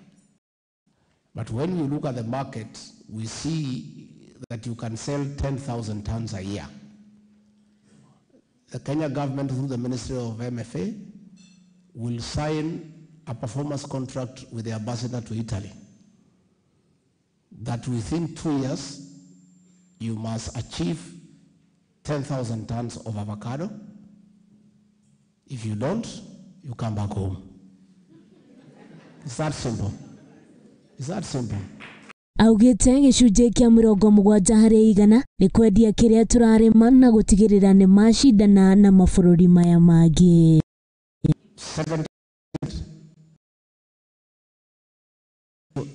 But when we look at the market, we see that you can sell 10,000 tons a year. The Kenya government, through the Ministry of MFA, will sign a performance contract with the ambassador to Italy that within 2 years, you must achieve 10,000 tons of avocado. If you don't, you come back home. It's that simple. It's that simple. Augĩte gĩcunjĩ kĩa 70% nĩ kwendia kĩrĩa tũrarĩma na gũtigĩrĩra nĩ macindana na mabũrũri maya mangĩ. 70%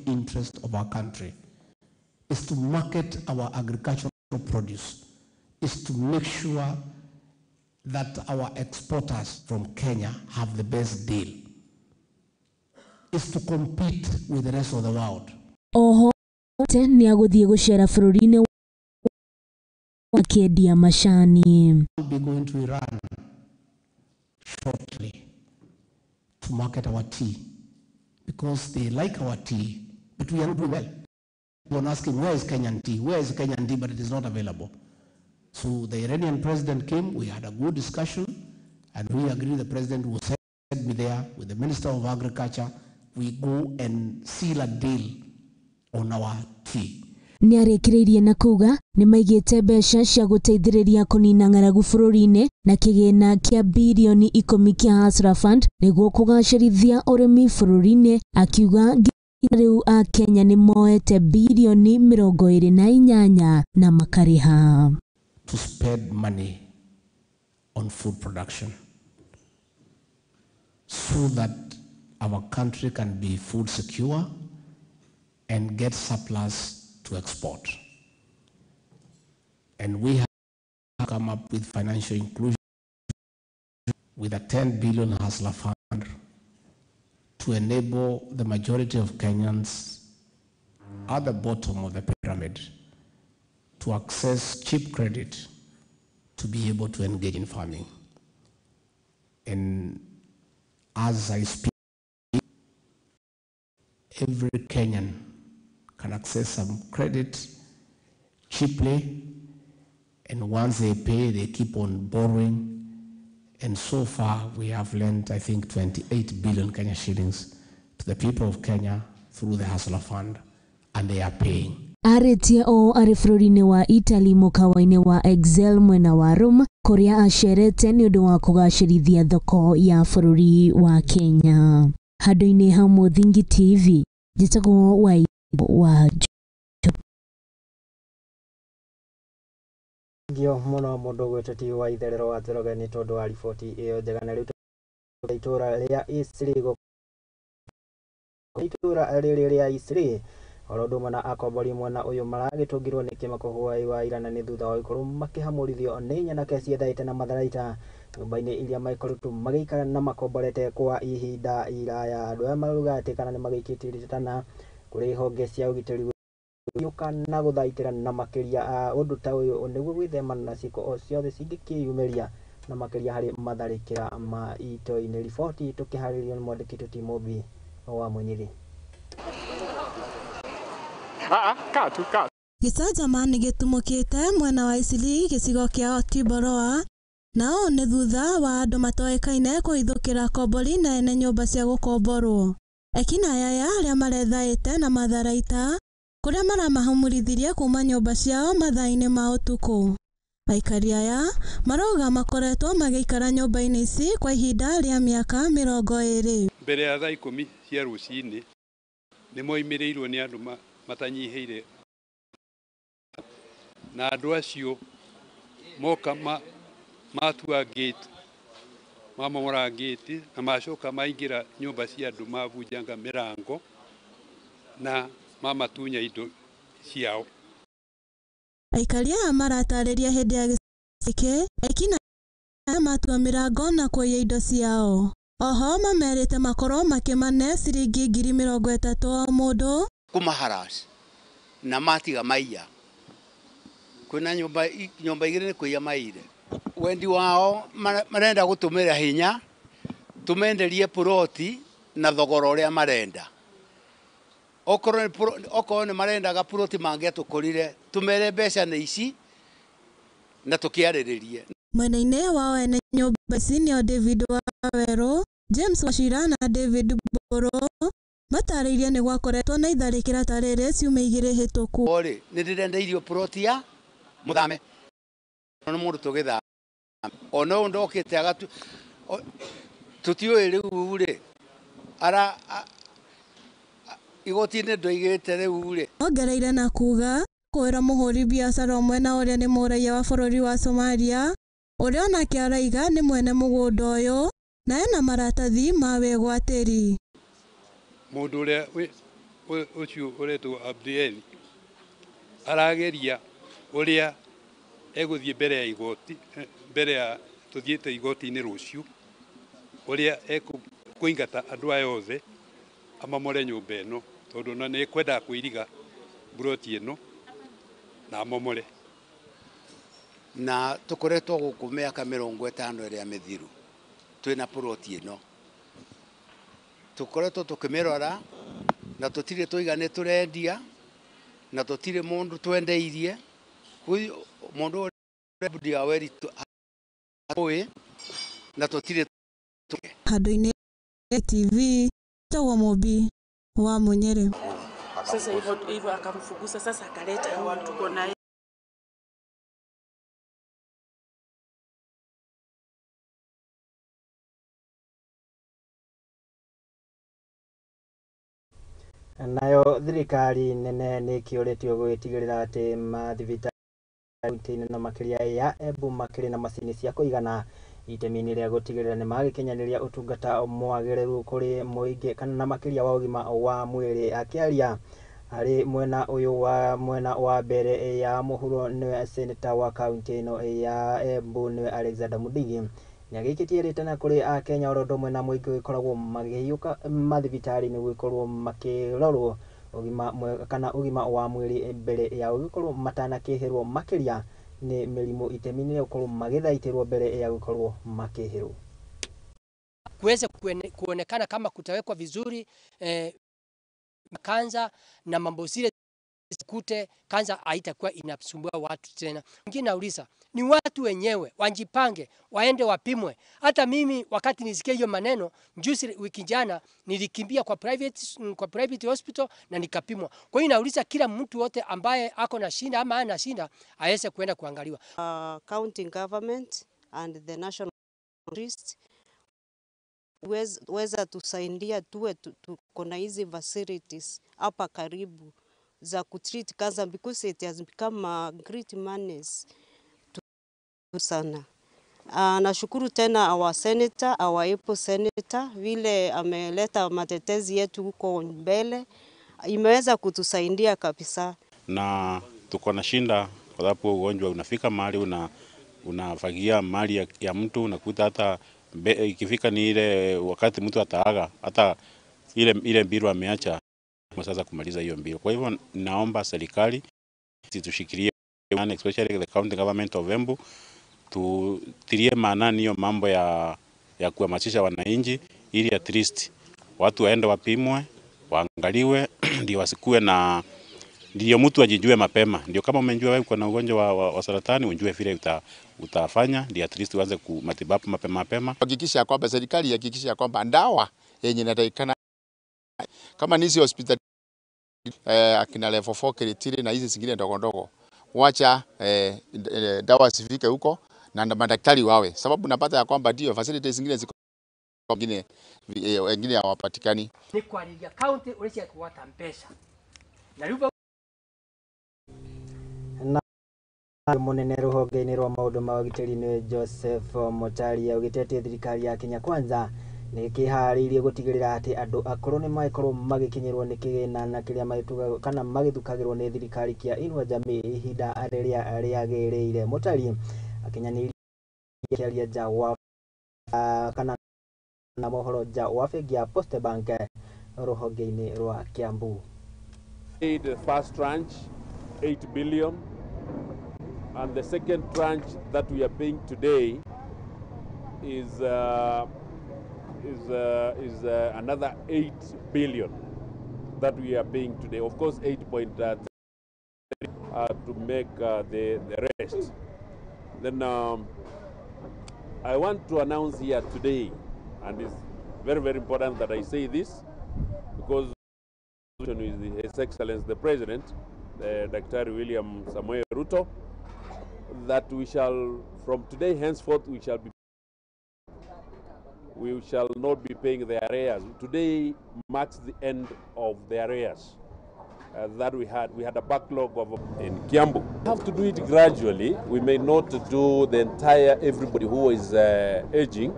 interest of our country is to market our agricultural produce, is to make sure that our exporters from Kenya have the best deal, is to compete with the rest of the world. Oho nĩ agũthiĩ gũcera bũrũri-inĩ akĩendia macani. We'll be going to Iran shortly to market our tea because they like our tea, but we are not doing well. We are asking, where is Kenyan tea? Where is Kenyan tea? But it is not available. So the Iranian president came, we had a good discussion, and we agreed the president will send me there with the Minister of Agriculture. We go and seal a deal on our tea. Nĩarĩkĩrĩirie na kuga nĩmaigĩte mbeca cia gũteithĩrĩria kũnina ng'aragu bũrũri-inĩ na kĩgĩna kĩa birioni 10 kĩa Hustler Fund nĩguo kũgacĩrithia ũrĩmi bũrũri-inĩ, akiuga nginya rĩu Akenya nĩmoete birioni 28 na makarĩha. To spend money on food production so that our country can be food secure and get surplus to export. And we have come up with financial inclusion with a 10 billion Hustler Fund to enable the majority of Kenyans at the bottom of the pyramid to access cheap credit to be able to engage in farming. And as I speak, every Kenyan can access some credit cheaply, and once they pay, they keep on borrowing. And so far, we have lent, I think, 28 billion Kenya shillings to the people of Kenya through the Hustler Fund, and they are paying. Arĩtie ũũ arĩ bũrũri-inĩ wa Italy mũkawa-inĩ wa Excel mwena wa Rome kũrĩa acerete nĩ ũndũ wa kũgacĩrithia thoko ya bũrũri wa Kenya. Handũ-inĩ ha Mũthingi TV, njĩtagwo wa Ngio muno mundu gwĩtwo ti wa itherero wa Njoroge nĩ tondũ wa riboti ĩyo njega. Na rĩu itũra rĩa Eastleigh, itũra rĩrĩ rĩa Eastleigh oro ũndũ ũmwe na akombori mwena ũyũ maragĩtũngirwo nĩ kĩmako hwaĩ wa ira, na nĩ thutha wa gũkorwo makĩhamũrithio nĩ nyanake ciethaĩte na matharaita nyũmba-inĩ iria maikoretwo magĩikara na makomborete kwa ihinda iraya. Andũ aya marauga atĩ kana nĩ magĩikĩtie rĩtana kũrĩ honge cia ũgitĩri gũka na gũthaitĩra na makĩria ũndũ ta ũyũ nĩguo gwĩthemana na ciĩko o ciothe cingĩkĩyumĩria na makĩria harĩ matharĩkĩra ma ito-inĩ. Riboti tũkĩharĩrio nĩ mwandĩki Tũti Mũmbi wa Mũnyiri. Gĩcanjama nĩ gĩtumũkĩte mwena wa Eastleigh gĩcigo kĩa Timboroa, na ũũ nĩ thutha wa andũ matoĩkaine kũhithũkĩra kombori na ene nyũmba cia gũkomborwo. Ekinaĩ aya arĩa marethaĩte na matharaita kũrĩa maramahamũrithirie kuma nyũmba ciao mathaa-inĩ ma ũtukũ. Aikari aya marauga makoretwo magĩikara nyũmba-inĩ ici kwa ihinda rĩa mĩaka 20. Mbere ya thaa 10 cia rũcinĩ nĩ moimĩrĩirwo nĩ andũ matanyihĩire, na andũ acio moka matua gate, mamomora gate, na macoka maingĩra nyũmba cia andũ mabunjanga mĩrango na mamatunya indo ciao. Aikari aya maratarĩria hĩndĩ ya gĩcukĩ ekinaĩ matua mĩrango na kũiya indo ciao. Oho mamerĩte makorwo makĩmane ciringi 30,000 o mũndũ kũmaharas na matiga maiya. Kwĩna nyũmba igĩrĩ nĩ kũiya maire. Wendi wao marenda gũtũmĩra hinya tũmenderie puroti na thogora ũrĩa marenda. Okorwo nĩ marendaga puroti mangĩatũkorire tũmere mbeca nĩ ici na tũkĩarĩrĩrie. Mwena-inĩ wao ene nyũmba ici nĩo David Wawerũ, James Wachira na David Mbũrũ matarĩirie nĩ gwakoretwo na itharĩkĩra ta rĩrĩ ciumia 2 hĩtũku. Rĩ nĩ ndĩrendeirio puroti ya mũthame nĩ mũndũ tũgĩthama ona ũyũ ndokĩte agatu tũtiũĩ rĩu rĩ ara igoti-inĩ ndoigĩte rĩu rĩ. Ongereire na kuga kwĩra mũhũri biacara ũmwe na ũrĩa nĩ mũraiya wa bũrũri wa Somalia ũrĩa onake araiga nĩ mwene mũgũnda ũyũ na ena maratathi ma wĩgwatĩri. Mũndũ ũrĩa ũcio ũretwo Abdiel arageria ũrĩa egũthiĩ mbere ya igoti, mbere ya tũthiĩte igoti-inĩ rũciũ, ũrĩa ekũingata andũ aya othe amamore nyũmba ĩno tondũ na nĩ ekwendaga kũiriga mburoti ĩno na amomore. Na tũkoretwo gũkũ mĩaka 50 ĩrĩa mĩthiru twĩna puroti ĩno tũkoretwo tũkĩmĩrora na tũtirĩ tũiga nĩ tũrendia na tũtirĩ mũndũ twendeirie. Mũndũ ũrĩa Weri ũĩ na tũtirĩ. Handũ-inĩ TV Tagwo Mũmbi wa Mũnyĩrĩ. Sasa hivyo hivyo akamfukuza, sasa akaleta huyu tuko naye. Nayo thirikari nene nĩ ĩkĩũrĩtio gwĩtigĩrĩra atĩ mathibitarĩ na makĩria ya Embu makĩrĩ na macini cia kũigana itemi-inĩ rĩa gũtigĩrĩra nĩ magĩkinyanĩria ũtungata mwagĩrĩru kũrĩ mũingĩ kana na makĩria wa ũgima wa mwĩrĩ. Akĩaria harĩ mwena ũyũ wa mwena wa mbere ya mũhuro nĩwe seneta wa kaunti ĩno ya Embu nĩwe Alexander Mudigi Nĩ agĩikĩtie rĩtana kũrĩ akenya oro ũndũ ũmwe na mũingĩ ũgĩkoragwo makĩhiũka mathibitarĩ-inĩ gũgĩkorwo makĩrorwo ũgima mwega kana ũgima wa mwĩrĩ mbere ya gũgĩkorwo matanakĩhĩrwo makĩria nĩ mĩrimũ itemi-inĩ rĩa gũkorwo magĩthaitĩrwo mbere ya gũkorwo makĩhĩrwo. Kuweze kuonekana kama kutawekwa vizuri kansa na mambo zile kute kansa haitakuwa inasumbua watu tena. Mwingine nauliza ni watu wenyewe wajipange, waende wapimwe. Hata mimi wakati nisikia hiyo maneno juzi, wiki jana, nilikimbia kwa private hospital na nikapimwa. Kwa hiyo nauliza kila mtu wote ambaye ako na shinda ama ana shinda aweze kuenda kuangaliwa. County government and the national priest weza tusaidia tuwe tuko na hizi facilities hapa karibu za kutreat cancer, because it has become a great menace sana. Nashukuru tena our senator, our able senator, vile ameleta matetezi yetu huko mbele, imeweza kutusaidia kabisa. Na tuko na shinda kwa sababu ugonjwa unafika mahali unafagia mali ya mtu, unakuta hata ikifika ni ile wakati mtu ataaga, hata ile bill ameacha sasa kumaliza hiyo bill. Kwa hivyo naomba serikali situshikilie, especially the county government of Embu, tutilie maanani hiyo mambo ya kuhamasisha wananchi ili at least watu waende wapimwe, waangaliwe, ndio wasikue na ndio mtu ajijue mapema. Ndio kama umejua wewe uko na ugonjwa wa saratani, ujue vile utafanya ndio at least uanze matibabu mapema mapema. Hakikisha kwamba serikali ihakikisha kwamba dawa yenye inatakikana kama ni hizi hospitali akina level 4 Kiritiri na hizi zingine ndogo ndogo, wacha dawa zifike huko na madaktari wawe, sababu napata ya kwamba ndio facilities zingine ziko, wengine hawapatikani. Ni kwariria county uria ciakugwata mbeca na riu Na munene rũhonge-inĩ rwa maũndũ ma ũgitĩri nĩ Joseph Muchari augĩte atĩ thirikari ya Kenya Kwanza nĩ ĩkĩharĩirie gũtigĩrĩra atĩ andũ akũrũ nĩ magĩkorwo magĩkinyĩrwo nĩ kĩgĩna na kĩrĩa magĩtuga kana magĩthukagĩrwo nĩ thirikari kĩa Inua Jamii ihinda rĩrĩa rĩagĩrĩire. Mutari akinyanĩirie akĩaria nja wa kana na mohoro nja wa bengi ya Post Bank rũhonge-inĩ rwa Kiambu. Paid the first tranche, 8 billion, and the second tranche that we are paying today is another 8 billion that we are paying today. Of course, 8.3 to make the rest. Then I want to announce here today, and it's very, very important that I say this, because with His Excellency the President, Dr. William Samoei Ruto, that we shall, from today henceforth, we shall not be paying the arrears. Today marks the end of the arrears that we had. We had a backlog of in Kiambu. We have to do it gradually. We may not do the entire everybody who is aging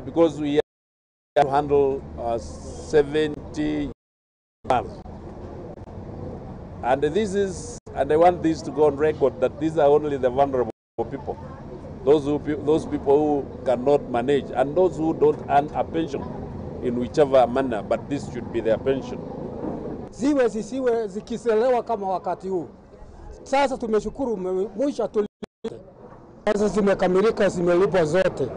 because we have to handle 70 above. And this is, and I want this to go on record, that these are only the vulnerable people. Those people who cannot manage and those who don't earn a pension in whichever manner, but this should be their pension. Ziwe zisiwe zikichelewa kama wakati huu. Sasa tumeshukuru mwisho tu sasa zimekamilika, zimelipwa zote.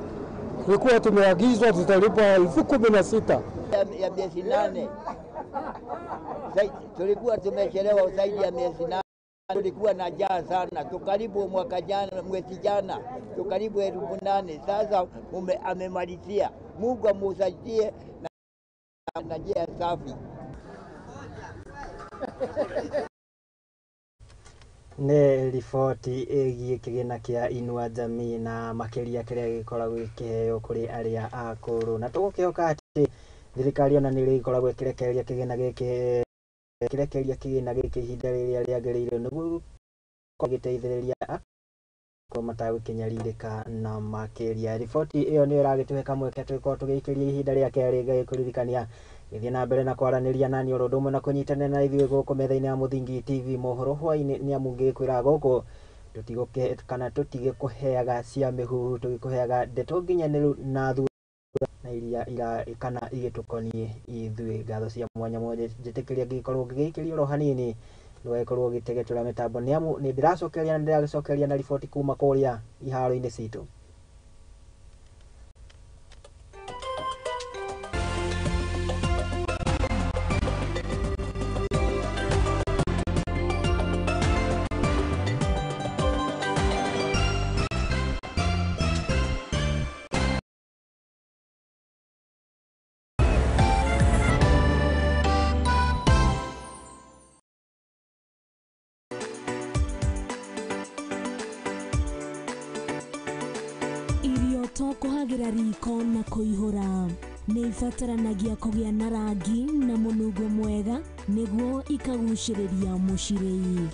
Tulikuwa tumeagizwa tutalipwa 16,000 ya miezi 8. Tulikuwa tumechelewa zaidi ya miezi 8. Tulikuwa na njaa sana, tukaribu mwaka jana, mwezi jana tukaribu 8,000. Sasa amemalizia. Mungu amusaidie na njia safi. Nĩ riboti ĩgiĩ kĩgĩna kĩa Inua Jamii na makĩria kĩrĩa gĩkoragwo gĩkĩheo kũrĩ arĩa akũrũ, na tũgũkĩhoka atĩ thirikari ona nĩ ĩrĩkoragwo ĩkĩrekereria kĩgĩna gĩkĩ, ĩkĩrekereria kĩgĩna gĩkĩ ihinda rĩrĩa rĩagĩrĩire nĩguo gĩteithĩrĩria akorwo matagũkĩnyarirĩka na makĩria. Riboti ĩyo nĩyo ĩragĩtũhe kamweke tũgĩkorwo tũgĩikĩria ihinda rĩa kerĩ. Ngagĩkũririkania gĩthiĩ na mbere na kwaranĩria nani oro ũndũ ũmwe na kũnyitanĩra na ithuĩ gũkũ metha-inĩ ya Mũthingi TV mohoro hwaĩ-inĩ, nĩ amu ngĩkwĩra gũkũ Tũtigũke kana tũtigĩkũheaga cia mĩhuhu, tũgĩkũheaga ndeto nginyanĩru na thutha na iria ira kana igĩtũkoniĩ ithuĩ. Ngatho cia mwanya mwanya njĩtĩkĩria ngĩgĩkorwo ngĩgĩikĩria oro hanini, ndũgagĩkorwo ũgĩtegetũra mĩtambo nĩ amu nĩ ndĩracokeria na ndĩragĩcokeria na riboti kuma kũrĩa iharo-inĩ citũ. Irio to kũhagĩra riko na kũihũra, nĩ ibataranagia kũgĩa na rangi na mũnungo mwega nĩguo ikagucĩrĩria mũcirĩi.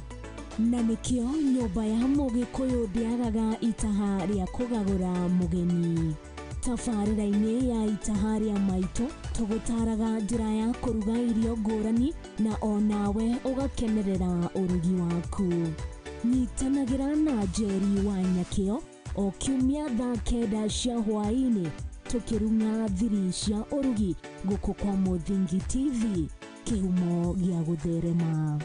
Na nĩkĩo nyũmba ya mũgĩkũyũ ndĩagaga itaha rĩa kũgagũra mũgeni. Tabarĩra-inĩ ya Itaha rĩa Maitũ tũgũtaraga njĩra ya kũruga irio ngũrani na onawe ũgakenerera ũrugi waku. Nyitanagĩra na Njeri wa Nyakĩo o kiumia thaa 9 cia hwaĩ-inĩ tũkĩrung'a thiri cia ũrugi gũkũ kwa Mũthingi TV, kĩhumo gĩa gũtherema.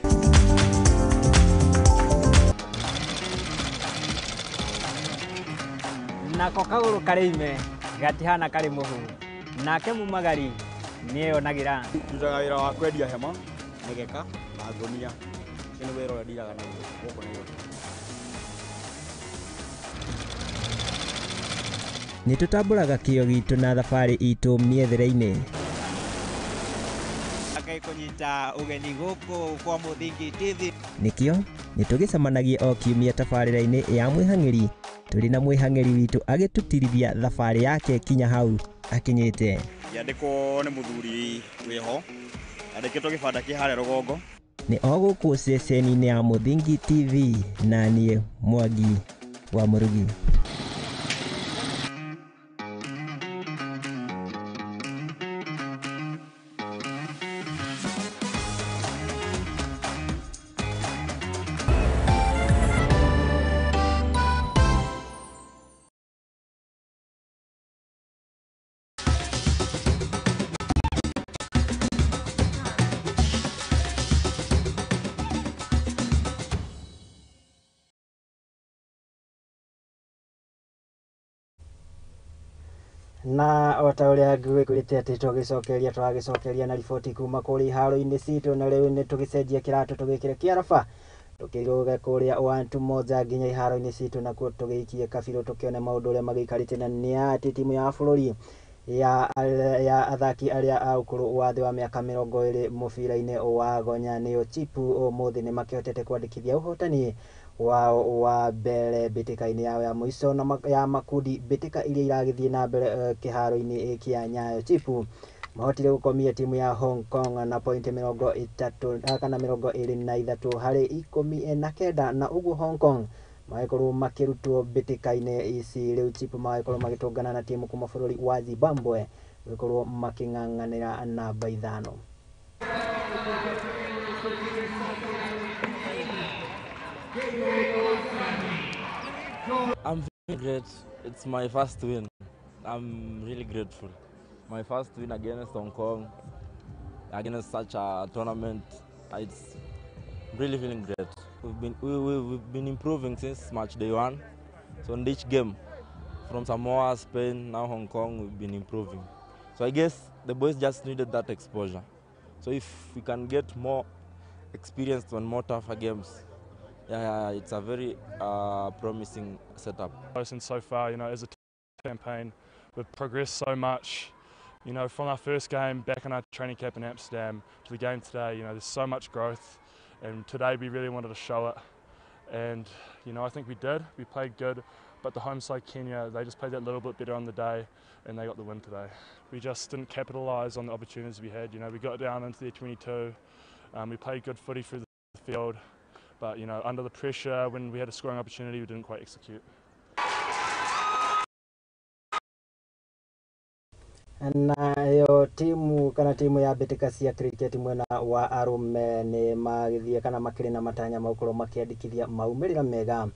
Nako kagũrũ karĩ ime gatihana karĩ mũhu, nake mumagari nĩeyonagĩra. Ndutaga wĩra wa kwendia hema, mĩgeka na ngũnia. Ũcio nĩ wĩra ũrĩa ndiraga naguo gũkũ Nairobi. Nĩ tũtambũraga kĩo gitũ na thabarĩ itũ mĩethere-inĩ. Ngai kũnyita ũgeni gũkũ kwa Mũthingi TV. Nĩkĩo nĩ tũgĩcemanagia o kiumia tabarĩra-inĩ ya mwĩhang'ĩri, tũrĩ na mwĩhang'ĩri witũ agĩtũtirithia thabarĩ yake kinya hau akinyĩte. Ngĩandĩkwo nĩ mũthuri wĩho, andĩkĩtwo gĩbanda kĩ harĩa rũgongo. Nĩ o gũkũ ceceni-inĩ ya Mũthingi TV, na niĩ Mwangi wa Mũrugi. Na o ta ũrĩa ngwĩrĩte atĩ tũgĩcokeria tũragĩcokeria na riboti kuma kũrĩa iharo-inĩ citũ, na rĩu nĩ tũgĩcenjia kĩratũ tũgĩkĩre kĩaraba tũkĩrũge kũrĩa One Moja nginya iharo-inĩ citũ, nakuo tũgĩikie kabirũ tũkĩone maũndũ ũrĩa magĩikarĩte. Na nĩ atĩ timu ya bũrũri ya athaki arĩa a ũkũrũ wa thĩ wa mĩaka 20 mũbira-inĩ wa gonya nĩyo Chipu ũmũthĩ nĩ makĩhotete kwandĩkithia ũhotani wao wa mbere mbĩtĩka-inĩ yao ya mũico na ya makundi mbĩtĩka iria iragĩthiĩ na mbere kĩharo-inĩ kĩa Nyayo. Chipu mahotire gũkomia timu ya Hong Kong na pointi 30 kana 23 harĩ 19, na ũguo Hong Kong magĩkorwo makĩrutwo mbĩtĩka-inĩ ici. Rĩu Chipu magĩkorwo magĩtũngana na timu kuma bũrũri wa Zimbabwe gũkorwo makĩng'ang'anĩra namba 5. I'm feeling great. It's my first win. I'm really grateful. My first win against Hong Kong, against such a tournament. It's really feeling great. We've been improving since match day one. So in each game, from Samoa, Spain, now Hong Kong, we've been improving. So I guess the boys just needed that exposure. So if we can get more experience on more tougher games, yeah, it's a very promising setup. And so far, as a campaign, we've progressed so much. From our first game back in our training camp in Amsterdam to the game today, there's so much growth. And today we really wanted to show it. And I think we did. We played good. But the home side, Kenya, they just played that little bit better on the day and they got the win today. We just didn't capitalise on the opportunities we had. We got down into their 22. We played good footy through the field. But under the pressure, when we had a scoring opportunity, we didn't quite execute. Nayo timu kana timu ya mbĩtĩka cia cricket mwena wa arũme nĩ magĩthiĩ kana makĩrĩ na matanya ma gũkorwo makĩandĩkithia maumĩrĩra mega.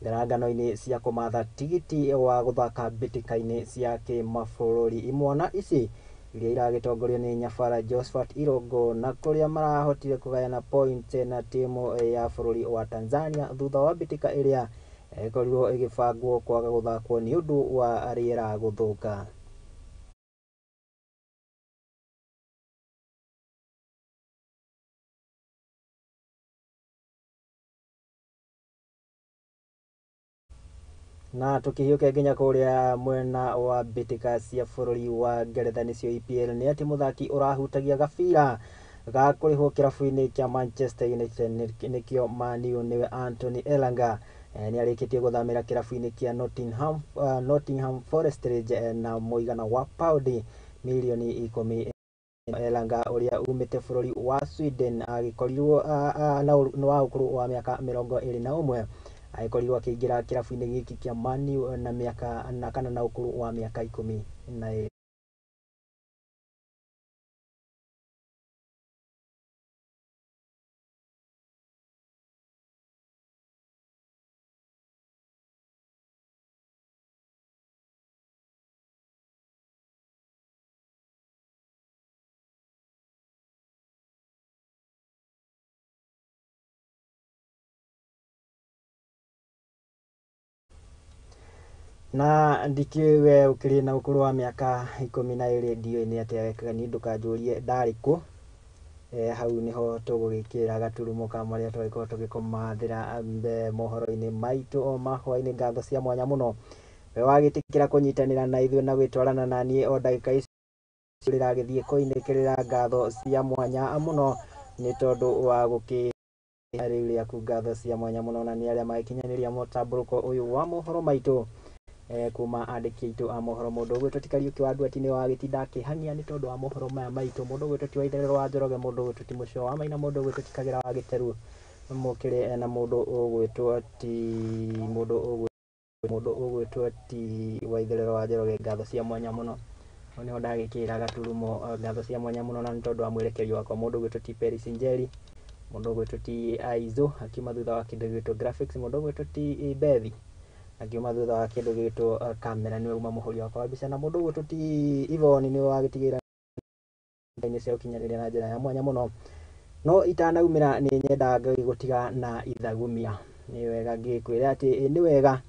ngarangano-inĩ cia kũmatha tigiti wa gũthaka mbĩtĩka-inĩ cia kĩmabũrũri. Imwana ici iria iragĩtongorio nĩ Nyabara Josephat Irũngũ na kũrĩa marahotire kũgayana point na timu ya bũrũri wa Tanzania thutha wa mbĩtĩka ĩrĩa ĩkorirwo ĩgĩbangwo kwaga gũthakwo nĩ ũndũ wa rĩera gũthũka. Na tukihiũke nginya kũrĩa mwena wa mbĩtĩka cia bũrũri wa Ngeretha nĩcio EPL nĩ atĩ mũthaki ũrahutagia gabira ga kũrĩhwo kĩrabu-inĩ kĩa Manchester United nĩkĩo Man U nĩwe Anthony Elanga nĩ arĩkĩtie gũthamĩra kĩrabu-inĩ kĩa Nottingham Forest na mũigana wa paundi mirioni 10. Elanga ũrĩa umĩte bũrũri wa Sweden agĩkorirwo na wa ũkũrũ wa mĩaka 21 agĩkorirwo akĩingĩra kĩrabu-inĩ gĩkĩ kĩa Man U na mĩaka na kana na ũkũrũ wa mĩaka 12. Na ndikĩũĩ we ũkĩrĩ na ũkũrũ wa mĩaka 12 ndiũĩ nĩ atĩa wekaga niĩ ndũkanjũrie ndarĩ kũ. Hau nĩho tũgũgĩkĩra gaturumo ka marĩa twagĩkorwo tũgĩkũmathĩra mohoro-inĩ maitũ o ma hwaĩ-inĩ. Ngatho cia mwanya mũno we wagĩtĩkĩra kũnyitanĩra na ithuĩ na gwĩtwarana na niĩ o ndagĩka ici rĩragĩthiĩ kũinĩkĩrĩra. Ngatho cia mwanya mũno nĩ tondũ wa gũkĩ rĩu rĩaku, ngatho cia mwanya mũno na nĩ arĩa magĩkinyanĩria mũtambũrũko ũyũ wa mohoro maitũ kuma andĩki aitũ a mohoro. Mũndũ ũgwĩtwo ti Kariũki wa Nduati nĩwe wagĩtinda akĩhang'ia nĩ tondũ wa mohoro maya maitũ. Mũndũ ũgwĩtwo ti Waitherero wa Njoroge, mũndũ ũgwĩtwo ti Mũcio wa Maina, mũndũ ũgwĩtwo ti Kagĩra wa Gĩteru mũkĩrĩ na mũndũ ũgwĩtwo ti mũndũ ũgwĩtwo ti Waitherero wa Njoroge. Ngatho cia mwanya mũno hau nĩho ndagĩkĩra gaturumo. Ngatho cia mwanya mũno na nĩ tondũ wa mwerekeri wakwa mũndũ ũgwĩtwo ti Peris Njeri, mũndũ ũgwĩtwo ti Aizo akiuma thutha wa kĩndũ gĩgwĩtwo graphics, mũndũ ũgwĩtwo ti Bethi akiuma thutha wa kĩndũ gĩgwĩtwo kamera nĩwe uma mũhũri wakwa wa mbica, na mũndũ ũgwĩtwo ti Ivoni nĩwe wagĩtigĩra inĩ cia ũkinyanĩria na njĩra ya mwanya mũno. No itanaumĩra nĩ nyendaga ngagĩgũtiga na ithagumia. Nĩ wega ngĩkwĩra atĩ nĩ wega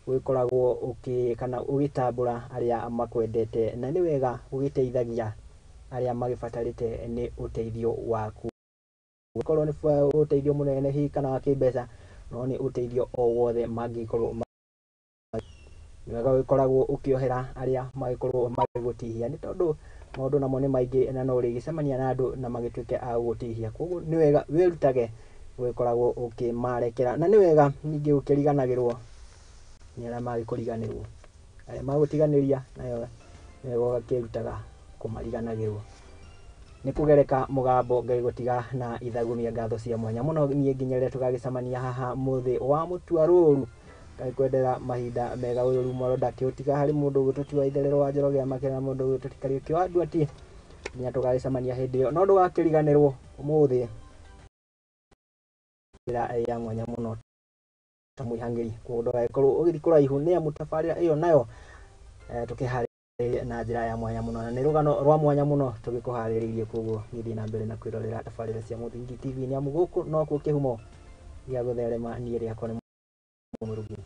gwĩkoragwo ũkĩ kana ũgĩtambũra arĩa makwendete, na nĩ wega ũgĩteithagia arĩa magĩbatarĩte nĩ ũteithio waku, korwo nĩ ũteithio mũnene hihi kana wa kĩmbeca, no nĩ ũteithio o wothe mangĩkorwo. Nĩ wega ũgĩkoragwo ũkĩohera arĩa magĩkorwo magĩgũtihia nĩ tondũ maũndũ namo nĩ maingĩ na no ũrĩgĩcemania na andũ na magĩtuĩke a gũgũtihia. Koguo nĩ wega wĩrutage gũgĩkoragwo ũkĩmarekera, na nĩ wega ningĩ ũkĩriganagĩrwo nĩ arĩa magĩkũriganĩrwo, arĩa magũtiganĩria nayo nĩ wega ũgakĩrutaga kũmariganagĩrwo. Nĩ kũgereka mũgambo ngagĩgũtiga na ithagumia. Ngatho cia mwanya mũno niĩ nginya rĩrĩa tũgagĩcemania haha mũthĩ wa mũtua rũru ngakwendera mahinda mega. Ũyũ rumoro ndakĩũtiga harĩ mũndũ ũgwĩtwo ti Waitherero wa Njoroge amakĩra na mũndũ ũgwĩtwo ti Kariũki wa Nduati nginya tũgagĩcemania hĩndĩ ĩyo. No ndũgakĩriganĩrwo ũmũthĩ njĩra ya mwanya mũno ta mwĩhang'ĩri, koguo ndũgagĩkorwo ũgĩthiĩ kũraihu nĩ amu tabarĩra ĩyo nayo tũkĩharĩrĩria na njĩra ya mwanya mũno na nĩ rũgano rwa mwanya mũno tũgĩkũharĩrĩirie. Koguo gĩthiĩ na mbere na kwĩrorera tabarĩra cia Mũthingi TV nĩ amu gũkũ nokuo kĩhumo gĩa gũtherema. Niĩ rĩakwa nĩ Mũrugi.